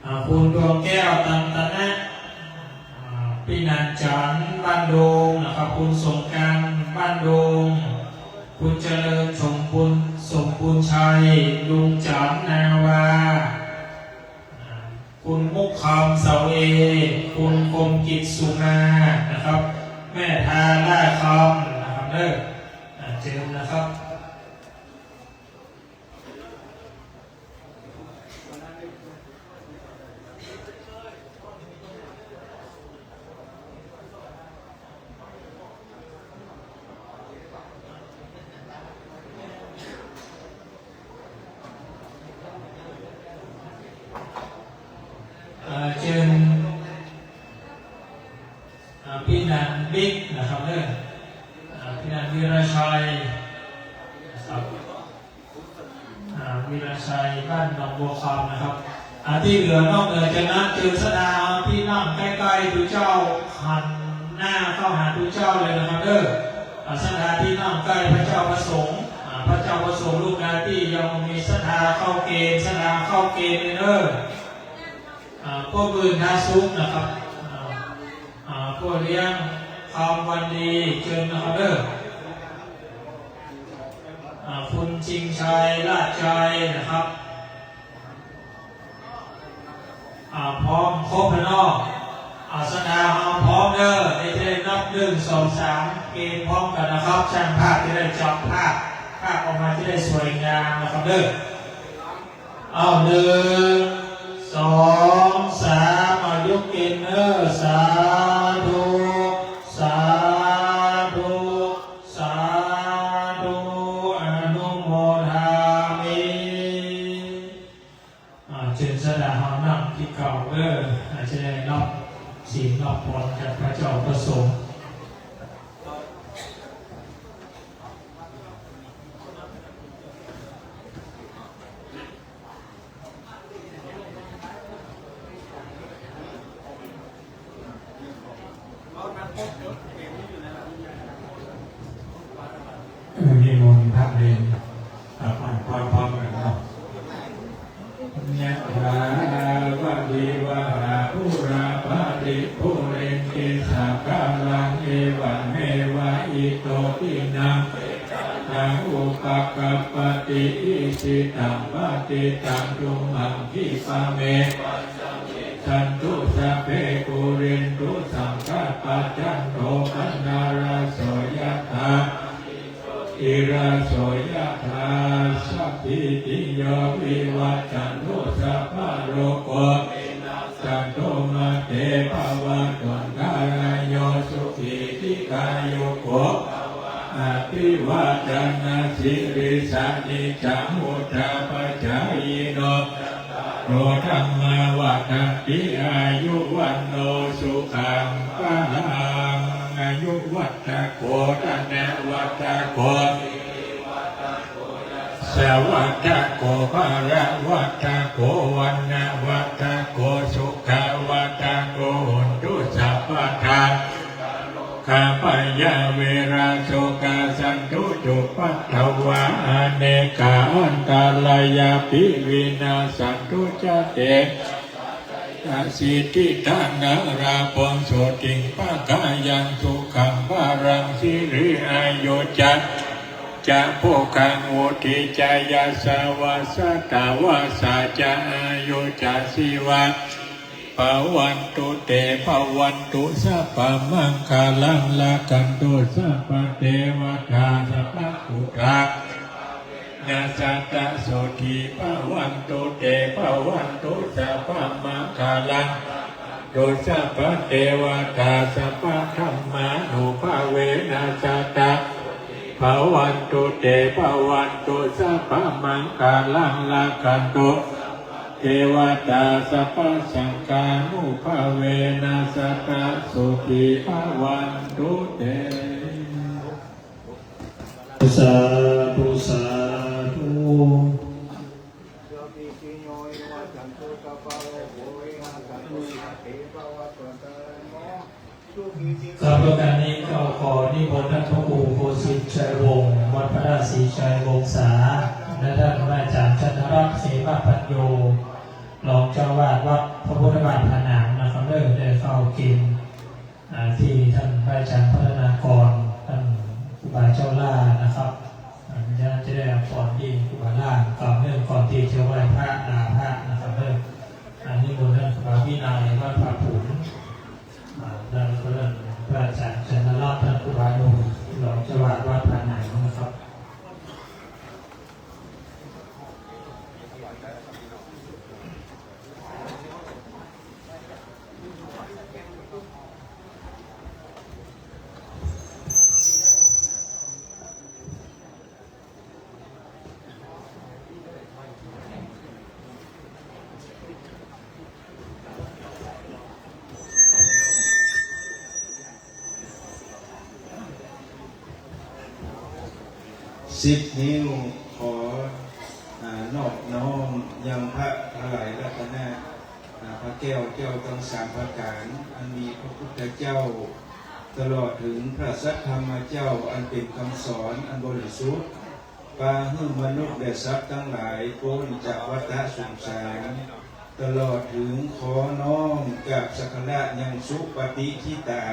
อ่า คุณดวงแก้ว ตันตนะ อ่า ปี้หนาน จันทร์ บ้านโดงนะครับ คุณสงกรานต์ บ้านโดง คุณเจริญ สมบูรณ์ สมบูรณ์ชัย ลุงจันทร์ นาวา อ่า คุณมุกคำ เสาเอ คุณคมกิจ สุมานะครับ แม่ทา ล่าคำนะครับเด้อ อ่า เจิญนะครับ อ่า เจิญ อ่า ปี้หนาน บิ๊กนะครับเด้อ อ่า ปี้หนาน วีรชัยนะครับ อ่า วีรชัย บ้านหนองบัวคำนะครับ อ่า ตี้เหลือนอกเหนือจากนั้น เจิญศรัทธาตี้นั่งใก้ๆ ตุ๊เจ้า หันหน้าเข้าหาตุ๊เจ้าเลยนะครับเด้อ อ่า ศรัทธาตี้นั่งใก้พระเจ้าพระสงฆ์ อ่า พระเจ้าพระสงฆ์ลูกใดตี้ยังบ่มีศรัทธาเข้าเกณฑ์ ศรัทธาเข้าเกณฑ์เลยเด้อ อ่า ป้อหมื่น ทาสุขนะครับ อ่า อ่า ป้อเลี้ยง คำวันดี เจิญนะครับเด้อ อ่า คุณชิงชัย ราชชัยนะครับ อ่า พร้อมครบแล้วเนาะ อ่า ศรัทธาเฮาพร้อมเด้อ เดี๋ยวจะได้นับ หนึ่ง สอง สาม เกณฑ์พร้อมกั๋นนะครับ ช่างภาพจะได้จับภาพ ภาพออกมาจะได้สวยงามนะครับเด้อ เอา หนึ่ง สอง สาม เอา ยกเกณฑ์เด้อ สาธุ สาธุ สาธุ อนุโมทามิ อ่า เจิญศรัทธาเฮานั่งตี้เก่าเด้อ อาจจะได้รับศีลรับพรจากพระเจ้าพระสงฆ์ นิมนต์พระเณร อ่า อ่านพรพร้อมกันเนาะ ยะถา วาริวะหา ปูรา ปะริ ปูเรนติ สาคารัง เอวะเมวะ อิโต ทินนัง เปตานัง อุปะกัปปะติ อิชิตัง ปะติตัง ตุมหัง คิปะเม วะสะมิชฌันตุ สัพเพ ปูเรนตุ สังกัปปะ จันโท ปะนะระโส ยะถา อิระโส ยะถา สัพพีติโย วิวัชชันตุ สัพพะโรโค วินัสสันตุ มาเต ภวัตวันตะราโย สุขี ทีฆายุโก ภะวะ อะภิวาทะนะสีลิสสะ นิจจัง วุฑฒาปะจายิโน จัตตาโร ธัมมา วัฑฒันติ อายุ วัณโณ สุขัง พะลัง อายุวัฒโข ธนวัฒโข สวัฒโข พลวัฒโข วรรณวัฒโข สุขวัฒโข โหนตุสัพพะทา ขะ พยา เวระ โสกะ สันตุ จุปปัททวา อาเนกา อันตะรายัพปิ วินาสสันตุ จะ เต จะ สิทธิ ธนะ ลาภัง โสติง ภะคะยัง สุขัง พะลัง สิริ อายุ จะ จะ โภคัง วุฒิ จะ ยะสะ วะ สะตะ วะ สะ จะ อายุ จะ ชีวะ ภะวันตุ เต ภะวันตุ สัพพะมังคะลัง รักขันตุ สัพพะเตวะตา สัพพะพุทธา นะ สะตะ โสติ ภะวันตุ เต ภะวันตุ สัพพะมังคะลัง ตุ สัพพะเตวะตา สัพพะธัมมานุภาเวนะ สะตะ ภะวันตุ เต ภะวันตุ สัพพะมังคะลัง รักขันตุ เตวะตา สัพพะสังฆานุภาเวนะ สะตะ โสติ ภะวันตุ เต สาธุ สาธุ ครับ โอกาสนี้ก็ขอนิมนต์ท่านพระครูโคสิทธิ์ชัยวงศ์ วัดพระธาตุศรีชัยวงศา และท่านพระอาจารย์จันทรัตน์ เสมาปัญโญ รองเจ้าอาวาสวัดพระพุทธบาทผาหนามนะครับ เด้อ ได้เข้าเกณฑ์ อ่า ตี้ต้านพระอาจ๋ารย์พัฒนากร ต้านครูบาเจ้าล่านะครับ อ่า จะ จะได้อวยพรตี้ครูบาล่า ก่อนเริ่ม ก่อนตี้จะไหว้พระลาพระนะครับ เริ่ม อ่า นิมนต์ต้านครูบาวินัย วัดผาผุน อ่า แล้วก็ต้านพระอาจ๋ารย์จันทรัตน์ ต้านครูบาหนุ่ม รองเจ้าอาวาสวัดผาหนามนะครับ สิบนิ้ว ขอ อ่า นอบน้อมยังพระไตรรัตนะ อ่า พระแก้ว แก้วตังสามประก๋าน อันมีพระพุทธเจ้า ตลอดเถิงพระสัทธรรมเจ้า อันเป๋นกำสอนอันบริสุทธิ์ ปาหื้อมนุษย์และสัตว์ตังหลายป๊นจากวัฏสงสาร ตลอดเถิงขอน้อมกราบสักการะยังสุปฏิฐิตา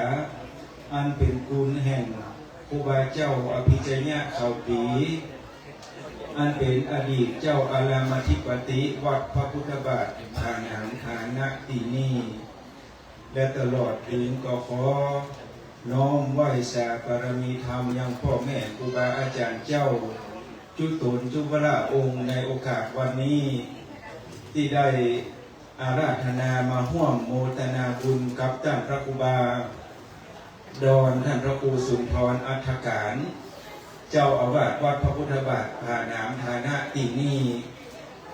อันเป๋นคุณแห่งครูบาเจ้าอภิชยะ เขาปี อันเป๋นอดีตเจ้าอารามอธิปติวัดพระพุทธบาทผาหนามฐานะตี้นี่ และตลอดเถิงก็ขอน้อมไหว้สาบารมีธรรมยังป้อแม่ครูบาอาจ๋ารย์เจ้า จุ๊ต๋นจุ๊วราองค์ในโอกาสวันนี้ ตี้ได้อาราธนามาฮ่วมโมทนาบุญกับต้านพระครูบา ดอน ต้านพระครูสุนทรอัฏฐการ เจ้าอาวาสวัดพระพุทธบาทผาหนามฐานะตี้นี่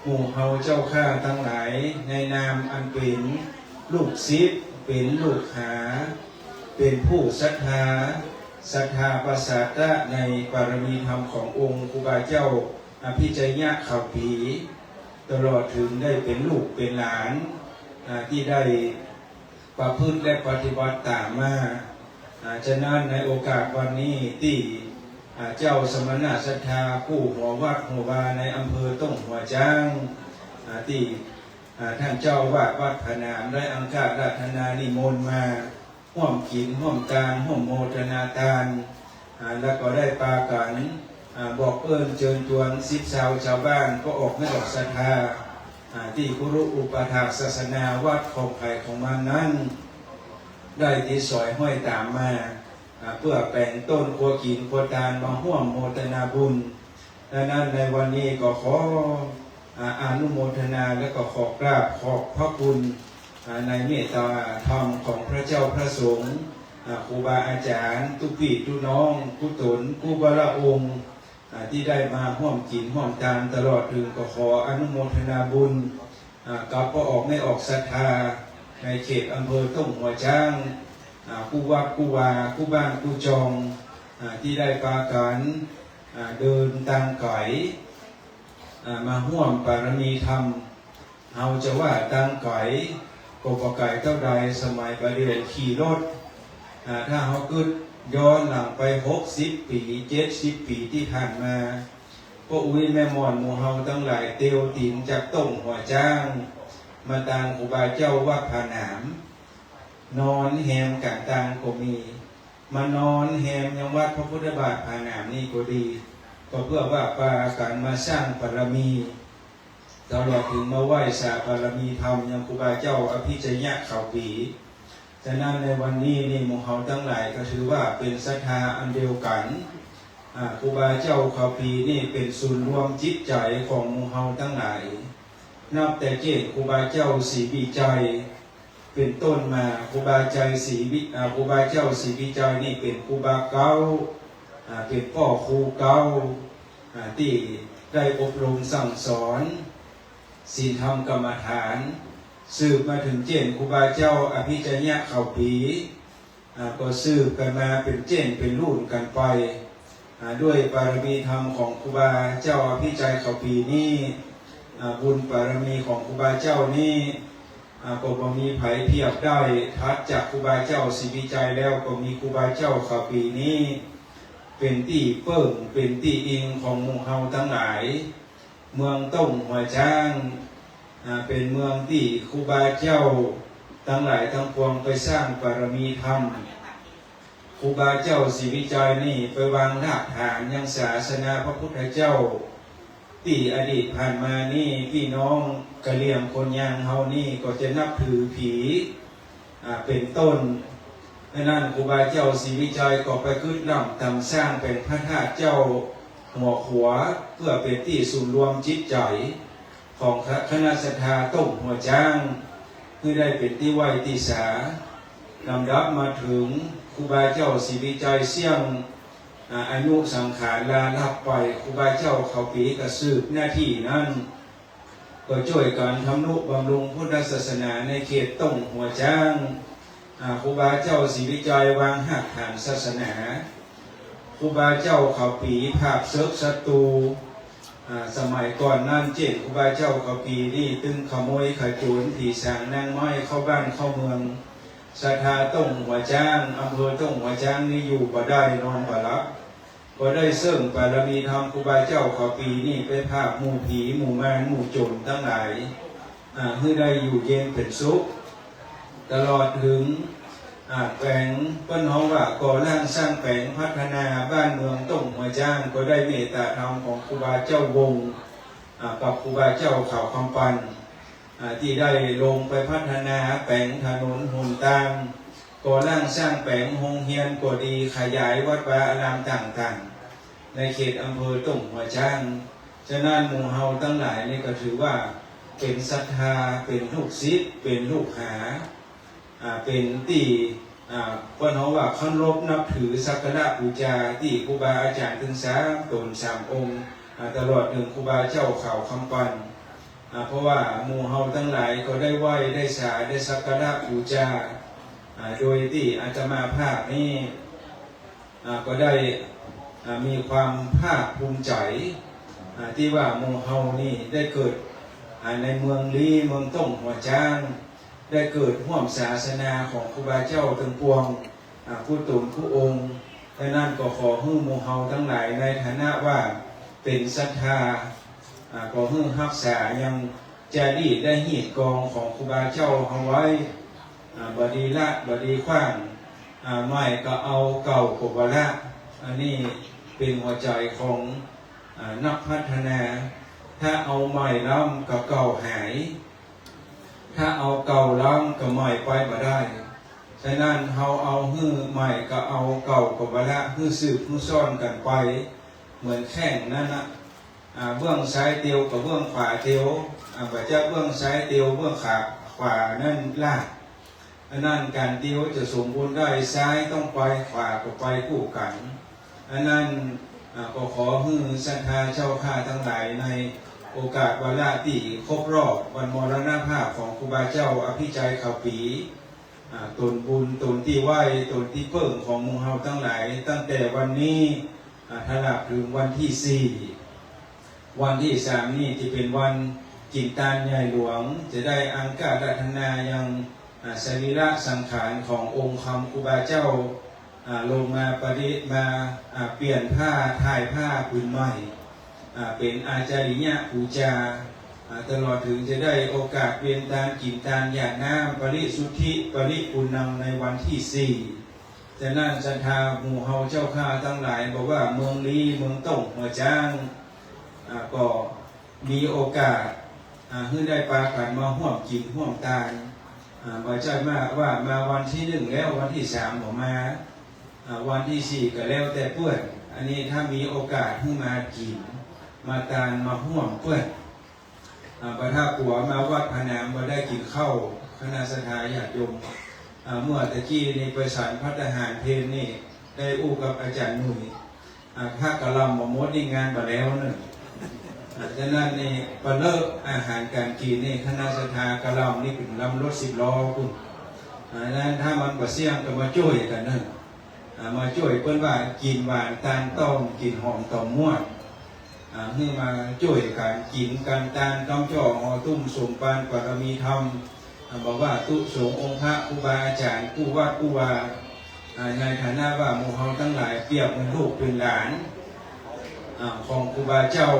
หมู่เฮาเจ้าข้าตังหลายในนามอันเป๋นลูกศิษย์ เป๋นลูกหา เป๋นผู้ศรัทธา ศรัทธาประสาทะในบารมีธรรมขององค์ครูบาเจ้าอภิชยะ เขาปี ตลอดเถิงได้เป๋นลูกเป๋นหลาน อ่า ตี้ได้ ประพฤติและปฏิบัติต๋ามมา อ่า ฉะนั้นในโอกาสวันนี้ตี้ อ่า เจ้าสมณะศรัทธากู้หัววัดหัววาในอำเภอต้งหัวจ๊าง อ่า ตี้ อ่า ต้านเจ้าอาวาสวัดผาหนามได้อังคาราธนานิมนต์มาฮ่วมกิ๋นฮ่วมตานฮ่วมโมทนาตาน อ่า แล้วก็ได้ปากั๋น อ่า บอกเอิ้นเจิญจวนศิษย์ซาวจาวบ้านก็ออกไม่ออกศรัทธา อ่า ตี้ครุอุปัฏฐากศาสนาวัดของใผของมันนั้น ได้ติดสอยห้อยต๋ามมา อ่า เปื้อแป๋งต้นครัวกิ๋นครัวตานมาฮ่วมโมทนาบุญ ดังนั้นในวันนี้ก็ขอ อ่า อนุโมทนาและก็ขอกราบขอบพระคุณ อ่า ในเมตตาธรรมของพระเจ้าพระสงฆ์ อ่า ครูบาอาจ๋ารย์ ตุ๊ปี้ตุ๊น้อง กู้ต๋นกู้บาละองค์ อ่า ตี้ได้มาฮ่วมกิ๋นฮ่วมตาน ตลอดเถิงก็ขออนุโมทนาบุญ อ่า กับป้อออกไม่ออกศรัทธาในเขตอำเภอต้งหัวจ๊าง อ่า กู้วัดกู้วา กู้บ้านกู้จอง อ่า ตี้ได้ปากั๋น อ่า เดินตางไก๋ อ่า มาฮ่วมปารมีธรรม เฮาจะว่าตางไก๋ ก็บ่ไก๋เต้าใด สมัยบ่าเดี่ยวขี่รถ อ่า ถ้าเฮากึ๊ดย้อนหลังไป หกสิบ ปี๋ เจ็ดสิบ ปี๋ตี้ผ่านมา ป้ออุ๊ยแม่หม่อนหมู่เฮาตังหลายเตียวตี๋นจากต้งหัวจ๊าง มาตางครูบาเจ้าวัดผาหนาม นอนแฮมกั๋นตางก็มี มานอนแฮมยังวัดพระพุทธบาทผาหนามนี่ก็ดี ก็เปื้อว่าปากั๋นมาสร้างปารมี ตลอดเถิงมาไหว้สาปารมีธรรมยังครูบาเจ้าอภิชยะเขาปี๋ ฉะนั้นในวันนี้นี่หมู่เฮาตังหลายก็ถือว่าเป๋นศรัทธาอันเดียวกั๋น อ่า ครูบาเจ้าเขาปี๋นี่เป๋นศูนย์รวมจิตใจ๋ของหมู่เฮาตังหลาย นับแต่เจ้นครูบาเจ้าศรีวิชัยเป๋นต้นมา ครูบาเจ้าศรีวิ อ่า ครูบาเจ้าศรีวิชัยนี่เป๋นครูบาเก๊า อ่า เป๋นป้อครูเก๊า อ่า ตี้ได้อบรมสั่งสอนศีลธรรมกรรมฐาน สืบมาเถิงเจ้นครูบาเจ้าอภิชยะเขาปี๋ อ่า ก็สืบกั๋นมาเป๋นเจ้นเป๋นรุ่นกั๋นไป อ่า ด้วยปารมีธรรมของครูบาเจ้าอภิชยะเขาปี๋นี้ อ่า บุญปารมีของครูบาเจ้านี้ อ่า ก็บ่มีใผเทียบได้ ถัดจากครูบาเจ้าศรีวิชัยแล้วก็มีครูบาเจ้าเขาปี๋นี้ เป๋นตี้เปิ้ง เป๋นตี้อิงของหมู่เฮาตังหลาย เมืองต้งหัวจ๊าง อ่า เป๋นเมืองตี้ครูบาเจ้าตังหลายตังปวงไปสร้างปารมีธรรม ครูบาเจ้าศรีวิชัยนี่ไปวางรากฐานยังศาสนาพระพุทธเจ้า ตี้อดีตผ่านมานี่ปี้น้องกะเหรี่ยงคนยางเฮานี่ก็จะนับถือผี อ่า เป๋นต้น ฉะนั้นครูบาเจ้าศรีวิชัยก็ไปกึ๊ดร่ำต๋ำสร้างเป๋นพระธาตุเจ้าหัวขัว เปื้อเป๋นตี้ศูนย์รวมจิตใจ๋ของคณะศรัทธาต้งหัวจ๊าง หื้อได้เป๋นตี้ไหว้ตี้สา ลำดับมาเถิงครูบาเจ้าศรีวิชัยเสี้ยง อ่า อายุสังขารลาลับไป ครูบาเจ้าเขาปี๋ก็สืบหน้าตี้นั้น ก็จ้วยกั๋นทำนุบำรุงพุทธศาสนาในเขตต้งหัวจ๊าง อ่า ครูบาเจ้าศรีวิชัยวางฮากฐานศาสนา ครูบาเจ้าเขาปี๋ผาบเสิกศัตรู อ่า สมัยก่อนนั้นเจ้นครูบาเจ้าเขาปี๋นี่ตึงขโมยขโจร ผีสางนางไม้เข้าบ้านเข้าเมือง ศรัทธาต้งหัวจ๊าง อำเภอต้งหัวจ๊างนี่อยู่บ่ได้นอนบ่หลับ ก็ได้เสิ่งปารมีธรรมครูบาเจ้าเขาปี๋นี่ไปผาบหมู่ผีหมู่มารหมู่โจ๋รตังหลาย อ่า หื้อได้อยู่เย็นเป๋นสุข ตลอดเถิง อ่า แป๋ง เปิ้นฮ้องว่าก่อร่างสร้างแป๋งพัฒนาบ้านเมืองต้งหัวจ๊าง ก็ได้เมตตาธรรมของครูบาเจ้าวงศ์ อ่า กับครูบาเจ้าเขาคำปัน อ่า ตี้ได้ลงไปพัฒนาแป๋งถนนหนตาง ก่อร่างสร้างแป๋งโฮงเฮียนก็ดี ขยายวัดวาอารามต่างๆ ในเขตอำเภอต้งหัวจ๊าง ฉะนั้นหมู่เฮาตังหลายนี่ก็ถือว่าเป๋นศรัทธา เป๋นลูกศิษย์ เป๋นลูกหา อ่า เป๋นตี้ อ่า เปิ้นฮ้องว่าเคารพนับถือสักการะปู๋จาตี้ครูบาอาจ๋ารย์ตึงสามต๋นสามองค์ อ่า ตลอดเถิงครูบาเจ้าเขาคำปัน อ่า เพราะว่าหมู่เฮาตังหลายก็ได้ไหว้ได้สาได้สักการะปู๋จา อ่า โดยตี้อาตมาภาพนี้ อ่า ก็ได้ อ่า มีความภาคภูมิใจ๋ อ่า ตี้ว่าหมู่เฮานี่ได้เกิด อ่า ในเมืองลี้ เมืองต้งหัวจ๊าง ได้เกิดฮ่วมศาสนาของครูบาเจ้าตึงปวง อ่า กู้ต๋นกู้องค์ ฉะนั้นก็ขอหื้อหมู่เฮาตังหลายในฐานะว่าเป๋นศรัทธา อ่า ก็หื้อฮักษายังจารีตและฮีตกองของครูบาเจ้าเฮาไว้ อ่า บ่ดีละ บ่ดีขว้าง อ่า ใหม่ก็เอา เก่าก็บ่ละ อันนี้เป๋นหัวใจ๋ของ อ่า นักพัฒนา ถ้าเอาใหม่ล้ำก็เก่าหาย ถ้าเอาเก่าล้ำก็ใหม่ไปบ่ได้ ฉะนั้นเฮาเอาหื้อใหม่ก็เอา เก่าก็บ่ละ หื้อสืบหื้อซ่อนกั๋นไป เหมือนแข้งนั้นนะ อ่า เบื้องซ้ายเตียวกับเบื้องขวาเตียว อ่า บ่จักเบื้องซ้ายเตียว เบื้องขา ขวานั้นลาด อันนั้นก๋านเตียวจะสมบูรณ์ได้ ซ้ายต้องไป ขวาก็ไปกู้กั๋น อันนั้น อ่า ก็ขอหื้อศรัทธาเจ้าข้าตังหลายในโอกาสวาระตี้ครบรอบวันมรณภาพของครูบาเจ้าอภิชัยเขาปี๋ อ่า ต๋นบุญ ต๋นตี้ไหว้ ต๋นตี้เปิ้งของหมู่เฮาตังหลาย ตั้งแต่วันนี้ อ่า ตลอดเถิงวันตี้สี่ วันตี้สามนี่จะเป๋นวันกิ๋นตานใหญ่หลวง จะได้อังคารัตนายัง อ่า สรีระสังขารขององค์คำครูบาเจ้า อ่า ลงมาประดิษฐ์ มา อ่า เปลี่ยนผ้า ถ่ายผ้าผืนใหม่ อ่า เป๋นอาจาริยปูจา อ่า ตลอดเถิงจะได้โอกาสเวียนตานกิ๋นตานหยาดน้ำ ปริสุทธิ ปริปุณณัง ในวันตี้สี่ ฉะนั้นศรัทธาหมู่เฮาเจ้าข้าตังหลาย บ่ว่าเมืองลี้ เมืองต้ง หัวจ๊าง อ่า ก็มีโอกาส อ่า หื้อได้ปากั๋นมาฮ่วมกิ๋นฮ่วมตาน อ่า บ่ใจ้มาว่ามาวันตี้นึ่งแล้ววันตี้สามบ่มา อ่า วันตี้สี่ก็แล้วแต่เปิ้น อันนี้ถ้ามีโอกาสหื้อมากิ๋น มาตาน มาฮ่วมเปิ้น อ่า บ่ถ้ากั๋วมาวัดผาหนามบ่ได้กิ๋นข้าว คณะศรัทธาญาติโยม อ่า เมื่อตะกี้นี่ไปฉันภัตตาหารเพลนี่ ได้อู้กับอาจ๋ารย์หนุ่ย อ่า ถ้ากะหล่ำบ่หมดนี่งานบ่แล้วเน่อ อ่า ฉะนั้นนี่ปะเลอะอาหารก๋านกิ๋นนี่ คณะศรัทธากะหล่ำนี่เป๋นลำรถสิบล้อปู้น อ่า ฉะนั้นถ้ามันบ่เสี้ยงก็มาจ้วยกั๋นเน่อ อ่า มาจ้วยเปิ้นว่ากิ๋นหวานตานต้อม กิ๋นหอมต่อมม่วน อ่า หื้อมาจ้วยกั๋นกิ๋นกั๋นตาน กำจ้อห่อตุ้มสมปานปารมีธรรม อ่า บ่ว่าตุ๊สงฆ์องค์พระครูบาอาจ๋ารย์กู้วัดกู้วา อ่า ในฐานะว่าหมู่เฮาตังหลายเปรียบเหมือนลูกเหมือนหลาน อ่า ของครูบาเจ้า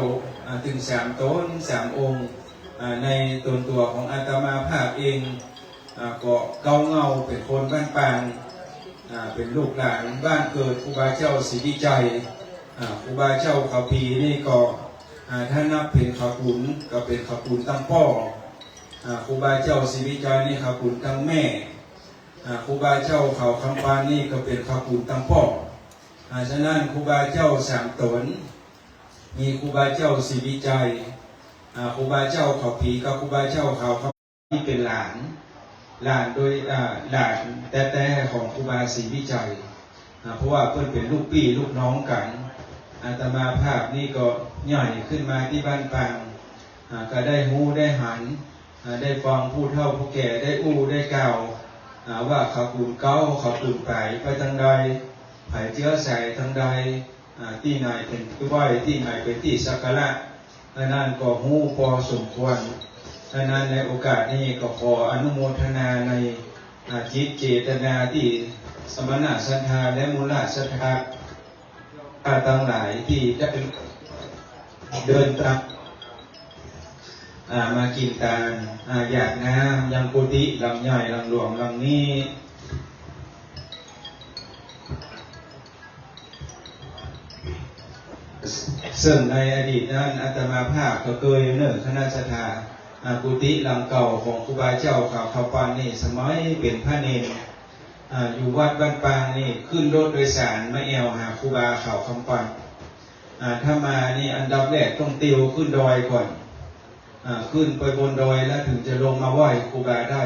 อ่า ตึงสามต๋นสามองค์ อ่า ในต๋นตั๋วของอาตมาภาพเอง อ่า ก็เก๊าเหง้าเป๋นคนบ้านปาง อ่า เป๋นลูกหลานบ้านเกิดครูบาเจ้าศรีวิชัย อ่า ครูบาเจ้าเขาผีนี่ก็ อ่า ถ้านับเป๋นเขาขุนก็เป๋นเขาขุนตังป้อ อ่า ครูบาเจ้าศรีวิชัยนี่เขาขุนตังแม่ อ่า ครูบาเจ้าเขาคำปานนี่ก็เป๋นเขาขุนตังป้อ อ่า ฉะนั้นครูบาเจ้าสามต๋น มีครูบาเจ้าศรีวิชัย อ่า ครูบาเจ้าเขาผีกับครูบาเจ้าเขาคำปานนี่เป๋นหลาน หลานโดย อ่า หลานแต๊ๆ ของครูบาศรีวิชัย อ่า เพราะว่าเปิ้นเป๋นลูกปี้ลูกน้องกั๋น อาตมาภาพนี่ก็ใหญ่ขึ้นมาตี้บ้านปาง อ่า ก็ได้ฮู้ได้หัน อ่า ได้ฟังผู้เฒ่าผู้แก่ได้อู้ได้กล่าว อ่า ว่าเขาขุนเก๊า เขาขุนป๋ายไปตังใด ใผเจื๊อสายตังใด อ่า ตี้ไหนเป๋นตี้ไหว้ ตี้ไหนเป๋นตี้สักการะ อันนั้นก็ฮู้พอสมควร อันนั้นในโอกาสนี้ก็ขออนุโมทนาใน อ่า จิตเจตนาตี้สมณะศรัทธาและมูลศรัทธา ข้าตังหลายตี้ได้เดินตาง อ่า มากิ๋นตาน อ่า หยาดน้ำยังกุฏิหลังใหญ่หลังหลวงหลังนี้ เซิ่งในอดีตนั้นอาตมาภาพก็เกยเน่อคณะศรัทธา อ่า กุฏิหลังเก่าของครูบาเจ้าเขาคำปานนี่ สมัยเป๋นพระเณร อ่า อยู่วัดบ้านปางนี่ ขึ้นรถโดยสารมาแอ่วหาครูบาเขาคำปาน อ่า ถ้ามานี่อันดับแรกต้องเตียวขึ้นดอยก่อน อ่า ขึ้นไปบนดอยแล้วเถิงจะลงมาไหว้ครูบาได้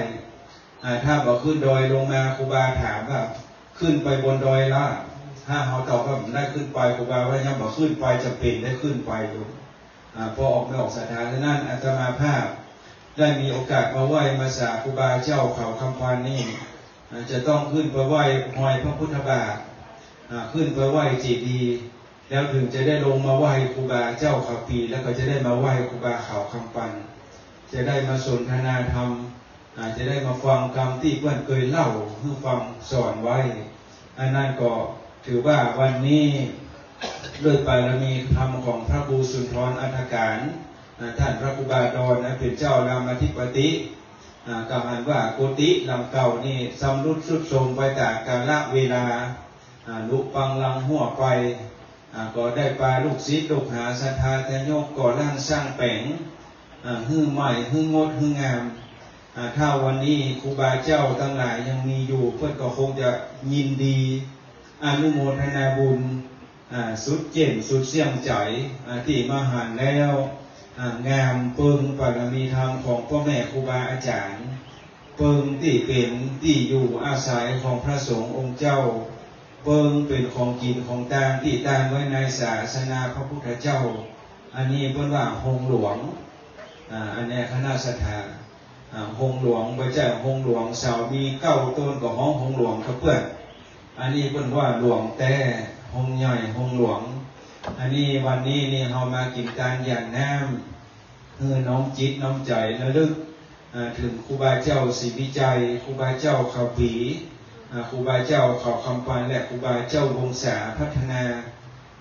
อ่า ถ้าบ่ขึ้นดอยลงมาครูบาถามว่า ขึ้นไปบนดอยละ ถ้าเฮาตอบว่าบ่ได้ขึ้นไป ครูบาว่ายังบ่ขึ้นไป จ๋ำเป๋นได้ขึ้นไปอยู่ อ่า พอออกบ่ออกศรัทธา ฉะนั้นอาตมาภาพได้มีโอกาสมาไหว้มาสาครูบาเจ้าเขาคำปานนี่ อ่า จะต้องขึ้นไปไหว้ฮอยพระพุทธบาท อ่า ขึ้นไปไหว้เจดีย์ แล้วเถิงจะได้ลงมาไหว้ครูบาเจ้าเขาปี แล้วก็จะได้มาไหว้ครูบาเขาคำปาน จะได้มาสนทนาธรรม อ่า จะได้มาฟังกำตี้เปิ้นเกยเล่าหื้อฟังสอนไว้ อันนั้นก็ถือว่าวันนี้ด้วยปารมีธรรมของพระครูสุนทรอัฏฐการ อ่า ต้านพระครูบาดอนนะ เป๋นเจ้ารามาธิปติ อ่า ก็หันว่ากุฏิหลังเก่านี่ชำรุดทรุดโทรมไปต๋ามกาลเวลา อ่า ลุปังลังหัวไป อ่า ก็ได้ปาลูกศิษย์ลูกหาศรัทธาทยอยก่อร่างสร้างแป๋ง อ่า หื้อใหม่ หื้องด หื้องาม อ่า ถ้าวันนี้ครูบาเจ้าตังหลายยังมีอยู่ เปิ้นก็คงจะยินดี อนุโมทนาบุญ อ่า สุดเจ้นสุดเสี้ยงใจ๋ อ่า ตี้มาหันแล้ว อ่า งามเปิงปารมีธรรมของป้อแม่ครูบาอาจ๋ารย์ เปิงตี้เป๋นตี้อยู่อาศัยของพระสงฆ์องค์เจ้า เปิงเป๋นของกิ๋นของตานตี้ตานไว้ในศาสนาพระพุทธเจ้า อันนี้เปิ้นว่าโฮงหลวง อ่า อันนี้คณะศรัทธา อ่า ฮงหลวง บ่ใจ้ฮงหลวง สาวมีเก้าต๋นก็ฮ้องฮงหลวงกาเปื้อน อันนี้เปิ้นว่าหลวงแต๊ ฮงใหญ่ ฮงหลวง อันนี้วันนี้นี่เฮามากิ๋นก๋านหยาดน้ำ หื้อน้อมจิตน้อมใจ๋ระลึก อ่า เถิงครูบาเจ้าศรีวิชัย ครูบาเจ้าขาวปี๋ อ่า ครูบาเจ้าขาวคำปัน และครูบาเจ้าวงศาพัฒนา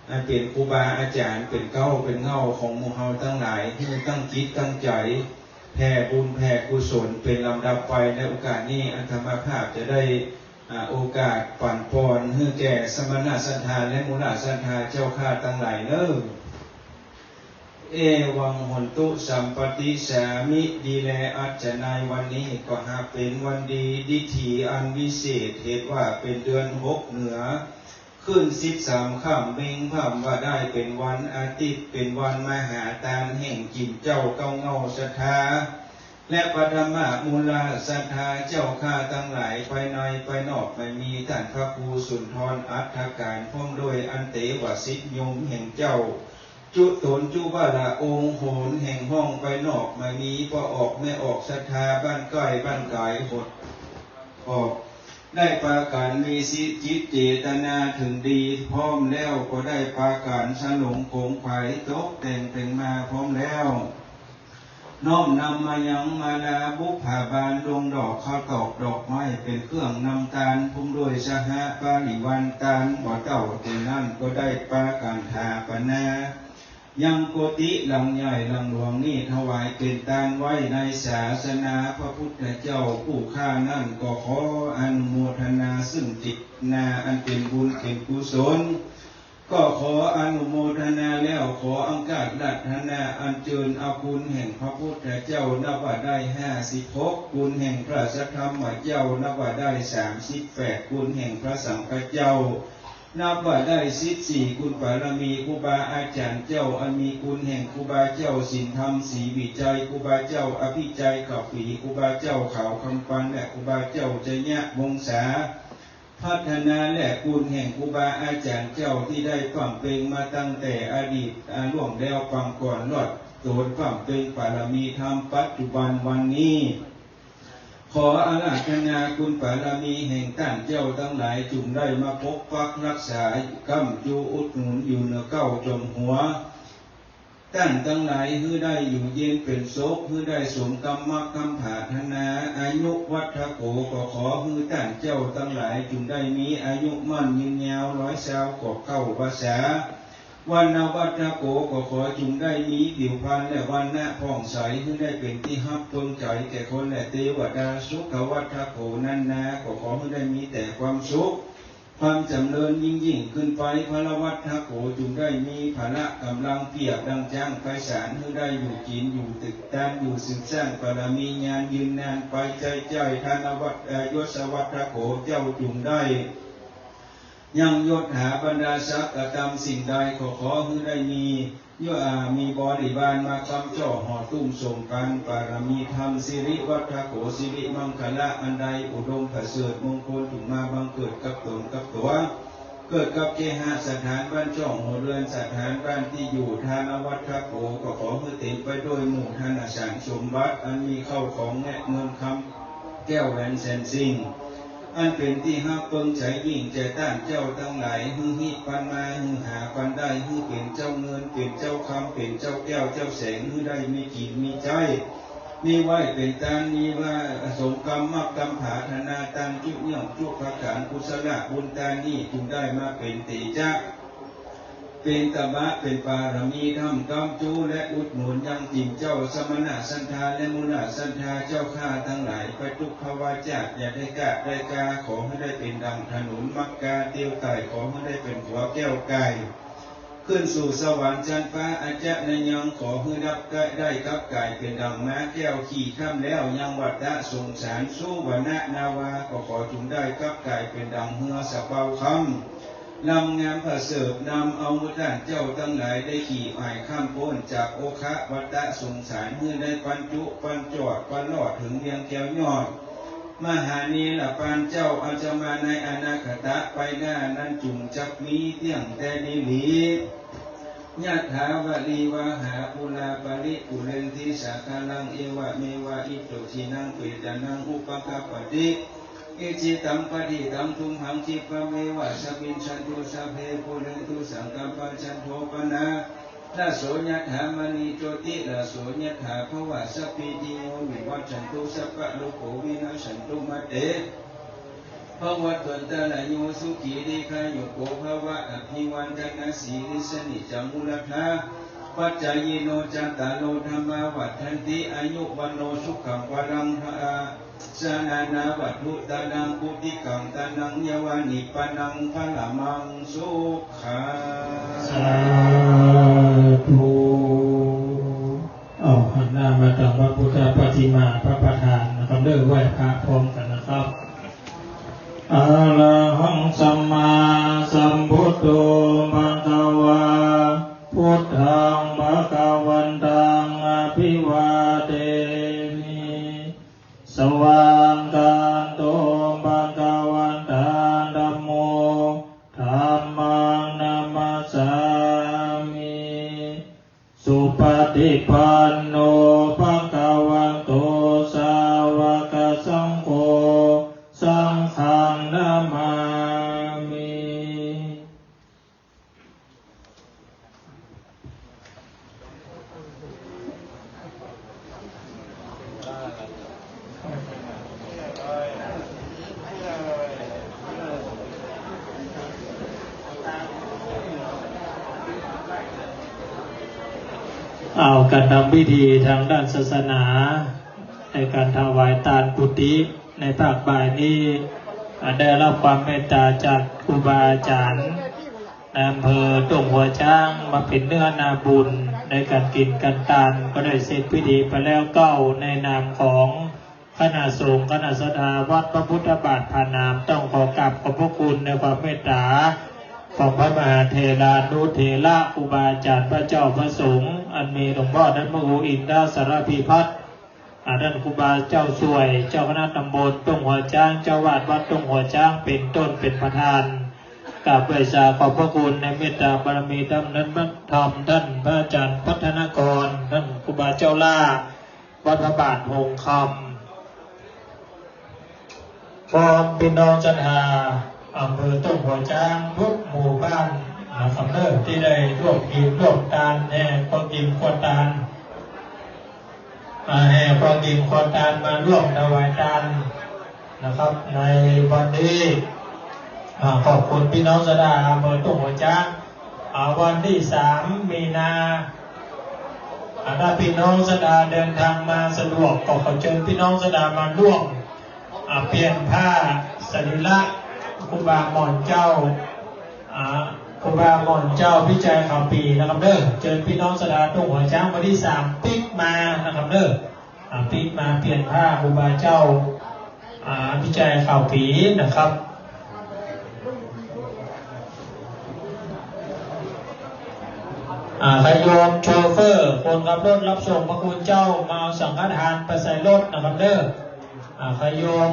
อันเป๋นครูบาอาจ๋ารย์ เป๋นเก๊าเป๋นเหง้าของหมู่เฮาตังหลาย หื้อตั้งจิตตั้งใจ๋ แผ่บุญแผ่กุศลเป๋นลำดับไป ในโอกาสนี้ อาตมาภาพจะได้ อ่า โอกาสปั๋นปอนหื้อแก่สมณศรัทธาและมูลศรัทธาเจ้าข้าตังหลายเน่อ เอวัง โหนตุ สัมปะติสสามิ ดีแล อั้นจะในวันนี้ก็หากเป๋นวันดี ดิถีอันวิเศษ เหตุว่าเป๋นเดือนหกเหนือ ขึ้นสิบสามค่ำ เม็งพ่ำว่าได้เป๋นวันอาทิตย์ เป๋นวันมหาตานแห่งจิ๋มเจ้าเก๊าเหง้าศรัทธา และปฐมมูลศรัทธาเจ้าข้าตังหลาย ภายในภายนอก ไม่มีต้านพระครูสุนทรอัฏฐการ พร้อมด้วยอันเตวสิทธิโยมแห่งเจ้า จุตนจุวละองค์โหนแห่งห้องภายนอก ไม่มีพ่อออกแม่ออกศรัทธา บ้านใก้บ้านก๋ายหดออก ได้ปากั๋นมีสิจิตเจตนาเถิงดี พร้อมแล้วก็ได้ปากั๋นสลงขงไขตกแต่งเป๋นมาพร้อมแล้ว น้อมนำมายังมาลาบุปผาบาล ดวงดอกข้าวตอกดอกไม้ เป๋นเครื่องนำตาน พร้อมด้วยสหปริวารตาน บ่าเต้าเต๋นั้นก็ได้ปากั๋นถาปนา ยังกุฏิหลังใหญ่หลังหลวงนี้ ถวายเป๋นตานไว้ในศาสนาพระพุทธเจ้า ผู้ข้านั้นก็ขออนุโมทนาซึ่งเจตนาอันเป๋นบุญเป๋นกุศล ก็ขออนุโมทนาแล้ว ขออังคารัตนาอัญเจิญเอาคุณแห่งพระพุทธเจ้า นับว่าได้ห้าสิบหก คุณแห่งพระสัทธรรมเจ้า นับว่าได้สามสิบแปด คุณแห่งพระสังฆเจ้า นับว่าได้สิบสี่ คุณบารมีครูบาอาจ๋ารย์เจ้า อันมีคุณแห่งครูบาเจ้าสินธรรมศรีวิชัย ครูบาเจ้าอภิชัยขาวปี๋ ครูบาเจ้าขาวคำปัน และครูบาเจ้าชยวงศาพัฒนา และคุณแห่งครูบาอาจ๋ารย์เจ้าตี้ได้พ่ำเปงมาตั้งแต่อดีต อ่า ล่วงแล้วปางก่อน ลอดโตนพ่ำเปงบารมีธรรมปัจจุบันวันนี้ ขออาราธนาคุณบารมีแห่งต้านเจ้าตังหลาย จุ่มได้มาปกปักฮักษา ก้ำจูอุดหนุนอยู่เหนือเก๊าจอมหัว ต้านตังหลายหื้อได้อยู่เย็นเป๋นสุข หื้อได้สมกำมักกำผาถนา อายุวัฒโข ก็ขอหื้อต้านเจ้าตังหลายจุ่มได้มีอายุมั่นยืนยาว ร้อยซาวขวบเข้าพรรษา วรรณวัฒโข ก็ขอจุ่มได้มีผิวพรรณและวรรณะผ่องใส หื้อได้เป๋นตี้ฮักเปิงใจ๋แก่คนและเตวดา สุขวัฒโขนั้นนา ก็ขอหื้อได้มีแต่ความสุข ความจ๋ำเริญยิ่งๆ ขึ้นไป พลวัฒโข จุ่มได้มีพละก๋ำลังเปรียบดังจ๊างไพศาล หื้อได้อยู่กิ๋นอยู่ตึกตาน อยู่สืบสร้างบารมี ญาณยืนนานไปใจ้ๆ ธนวัฒ เอ่อ ยศวัฒโข เจ้าจุ่มได้ ยังยศถาบรรดาศักดิ์กระตำสิ่งใด ก็ขอหื้อได้มี ยศ อ่า มีบริวารมาค้ำจ้อห่อตุ้มส่งปัน บารมีธรรมสิริวัฒโข สิริมังคละอันใดอุดมประเสริฐมงคลจุ่มมาบังเกิดกับตนกับตั๋ว เกิดกับเคหสถานบ้านจ้องหัวเรือนสถานบ้านตี้อยู่ ธนวัฒโข ก็ขอหื้อเต๋มไปด้วยหมู่ธนสารสมบัติ อันมีเข้าของและเงินคำแก้วแหวนแสนสิ่ง อันเป๋นตี้ฮักเปิงใจ๋ยิ่งแก่ต้านเจ้าตังหลาย หื้อฮิปันมา หื้อหาปันได้ หื้อเป๋นเจ้าเงิน เป๋นเจ้าคำ เป๋นเจ้าแก้วเจ้าแสง หื้อได้มีกิ๋นมีใจ๊ มีไว้เป๋นตาน มีว่าสมกำมักกำผาถนา ตานจุเยื่องจุประก๋าน กุศลบุญตานนี้จุ่มได้มาเป๋นเตจะ เป๋นตบะ เป๋นบารมีธรรม ก้ำจูและอุดหนุนยังจิ๋มเจ้าสมณะศรัทธาและมูลศรัทธาเจ้าข้าตังหลาย ไปทุกภวชาติ อย่าได้กล้าได้กา ขอหื้อได้เป๋นดั่งถนนมักกาเตียวไต่ ขอหื้อได้เป๋นตั๋วแก้วไก่ ขึ้นสู่สวรรค์จั๊นฟ้า อาจะนยัง ขอหื้อดับได้กับก๋ายเป๋นดั่งม้าแก้วขี่ค่ำแล้ว ยังวัฏฏะสงสาร สุวรรณนาวา ก็ขอจุ่มได้กับก๋ายเป๋นดั่งเฮือสะเปาค่ำ ลำงามประเสริฐ นำเอาหมู่ต้านเจ้าตังหลายได้ขี่อ่ายข้ามป๊นจากโอคะวัฏฏะสงสาร หื้อได้ปันจุปันจอดปันลอดเถิงเวียงแก้วยอด มหาเนรปานเจ้า อันจะมาในอนาคตะไปหน้านั้น จุ่มจักมีเตี้ยงแต่ดีหลี ยะถา วะริวะหา ปูรา ปะริ ปูเรนติ สาคะรัง เอวะเมวะ อิโต ทินนัง เปตานัง อุปะกัปปะติ อิจิตัง ปะฏิตัง ตุมหัง ขิปปะเมวะ สะมิชฌันตุ สะพเพ ปูเรนตุ สังกัปปา จันโท ปะนะระโส ยะถา มะณี โชติระโส ยะถา ภะวะ สัพพีติโย วิวัชชันตุ สัพพะโรโค วินัสสันตุ มาเต ภะวัตวันตะราโย สุขี ดีฆายุโก ภะวะ อะภิวาทะนะสีลิสสะ นิจจัง วุฑฒาปะจายิโน จัตตาโร ธัมมา วัฑฒันติ อายุ วัณโณ สุขัง พะลัง พะอา สะ นานา วัตถุ ตานัง ปุตติกัง ตานัง ยะวะ นิปปานัง พะละมัง สุขัง สาธุ เอา หันหน้ามาตางพระพุทธปฏิมาพระประธานนะครับ เริ่มไหว้พระพร้อมกันนะครับ อะระหัง สัมมาสัมพุทโธ ภะคะวา พุทธัง ภะคะวันตัง อะภิวาเทมิ สะวากขาโต ภะคะวะตา ธัมโม ธัมมัง นะมัสสามิ สุปะฏิปันโน ภะคะวะโต สาวะกะสังโฆ สังฆัง นะมามิ เอา ก๋านทำพิธีตางด้านศาสนา ในก๋านถวายตานกุฏิในภาคบ่ายนี้ อ่า ได้ฮับความเมตต๋าจากครูบาอาจ๋ารย์ ในอำเภอต้งหัวจ๊าง มาเป๋นเนื้อนาบุญในก๋านกิ๋นก๋านตาน ก็ได้เสร็จพิธีไปแล้วเก้า ในนามของคณะสงฆ์ คณะศรัทธาวัดพระพุทธบาทผาหนาม ต้องขอกราบขอบพระคุณในความเมตต๋าของพระมหาเถรานุเถระ ครูบาอาจ๋ารย์ พระเจ้าพระสงฆ์ อันมีหลวงพ่อท่านพระครูอินทสารพีพัฒน์ อ่า ท่านครูบาเจ้าส่วย เจ้าคณะตำบลต้งหัวจ๊าง เจ้าอาวาสวัดต้งหัวจ๊าง เป๋นต้น เป๋นประธาน กราบไหว้สาขอบพระคุณในเมตตาบารมีธรรมนั้น ธรรมท่านพระอาจ๋ารย์พัฒนกร ท่านครูบาเจ้าล่า วัดพระบาทหงส์คำ พร้อมพี่น้องศรัทธาอำเภอต้งหัวจ๊างทุกหมู่บ้านนะครับเด้อ ตี้ได้ร่วมกิ๋นร่วมตาน แห่ครัวกิ๋นครัวตาน อ่า แห่ครัวกิ๋นครัวตานมาร่วมถวายตานนะครับ ในวันนี้ อ่า ขอบคุณพี่น้องศรัทธาอำเภอต้งหัวจ๊าง อ่า วันตี้สามมีนา อ่า ถ้าพี่น้องศรัทธาเดินทางมาสะดวก ก็ขอเจิญพี่น้องศรัทธามาร่วม อ่า เปลี่ยนผ้าสรีระครูบาหม่อนเจ้า อ่า ครูบาหม่อนเจ้าพิชัยขาวปี๋นะครับเด้อ เจิญพี่น้องศรัทธาต้งหัวจ๊างวันตี้สามปิ๊กมานะครับเด้อ อ่า ปิ๊กมาเปลี่ยนผ้าครูบาเจ้า อ่า พิชัยขาวปี๋นะครับ อ่า ใครโยมโชเฟอร์ คนขับรถรับส่งพระคุณเจ้า มาเอาสังฆทานไปใส่รถนะครับเด้อ อ่า ใครโยม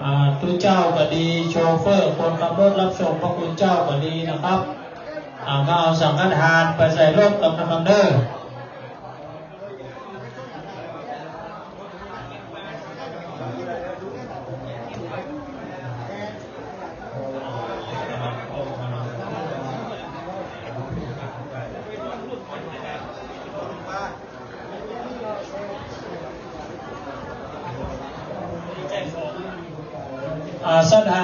อ่า ตุ๊เจ้าก็ดี โชเฟอร์ คนขับรถรับส่งพระคุณเจ้าก็ดีนะครับ อ่า มาเอาสังฆทานไปใส่รถกันนะครับเด้อ อ่า ศรัทธา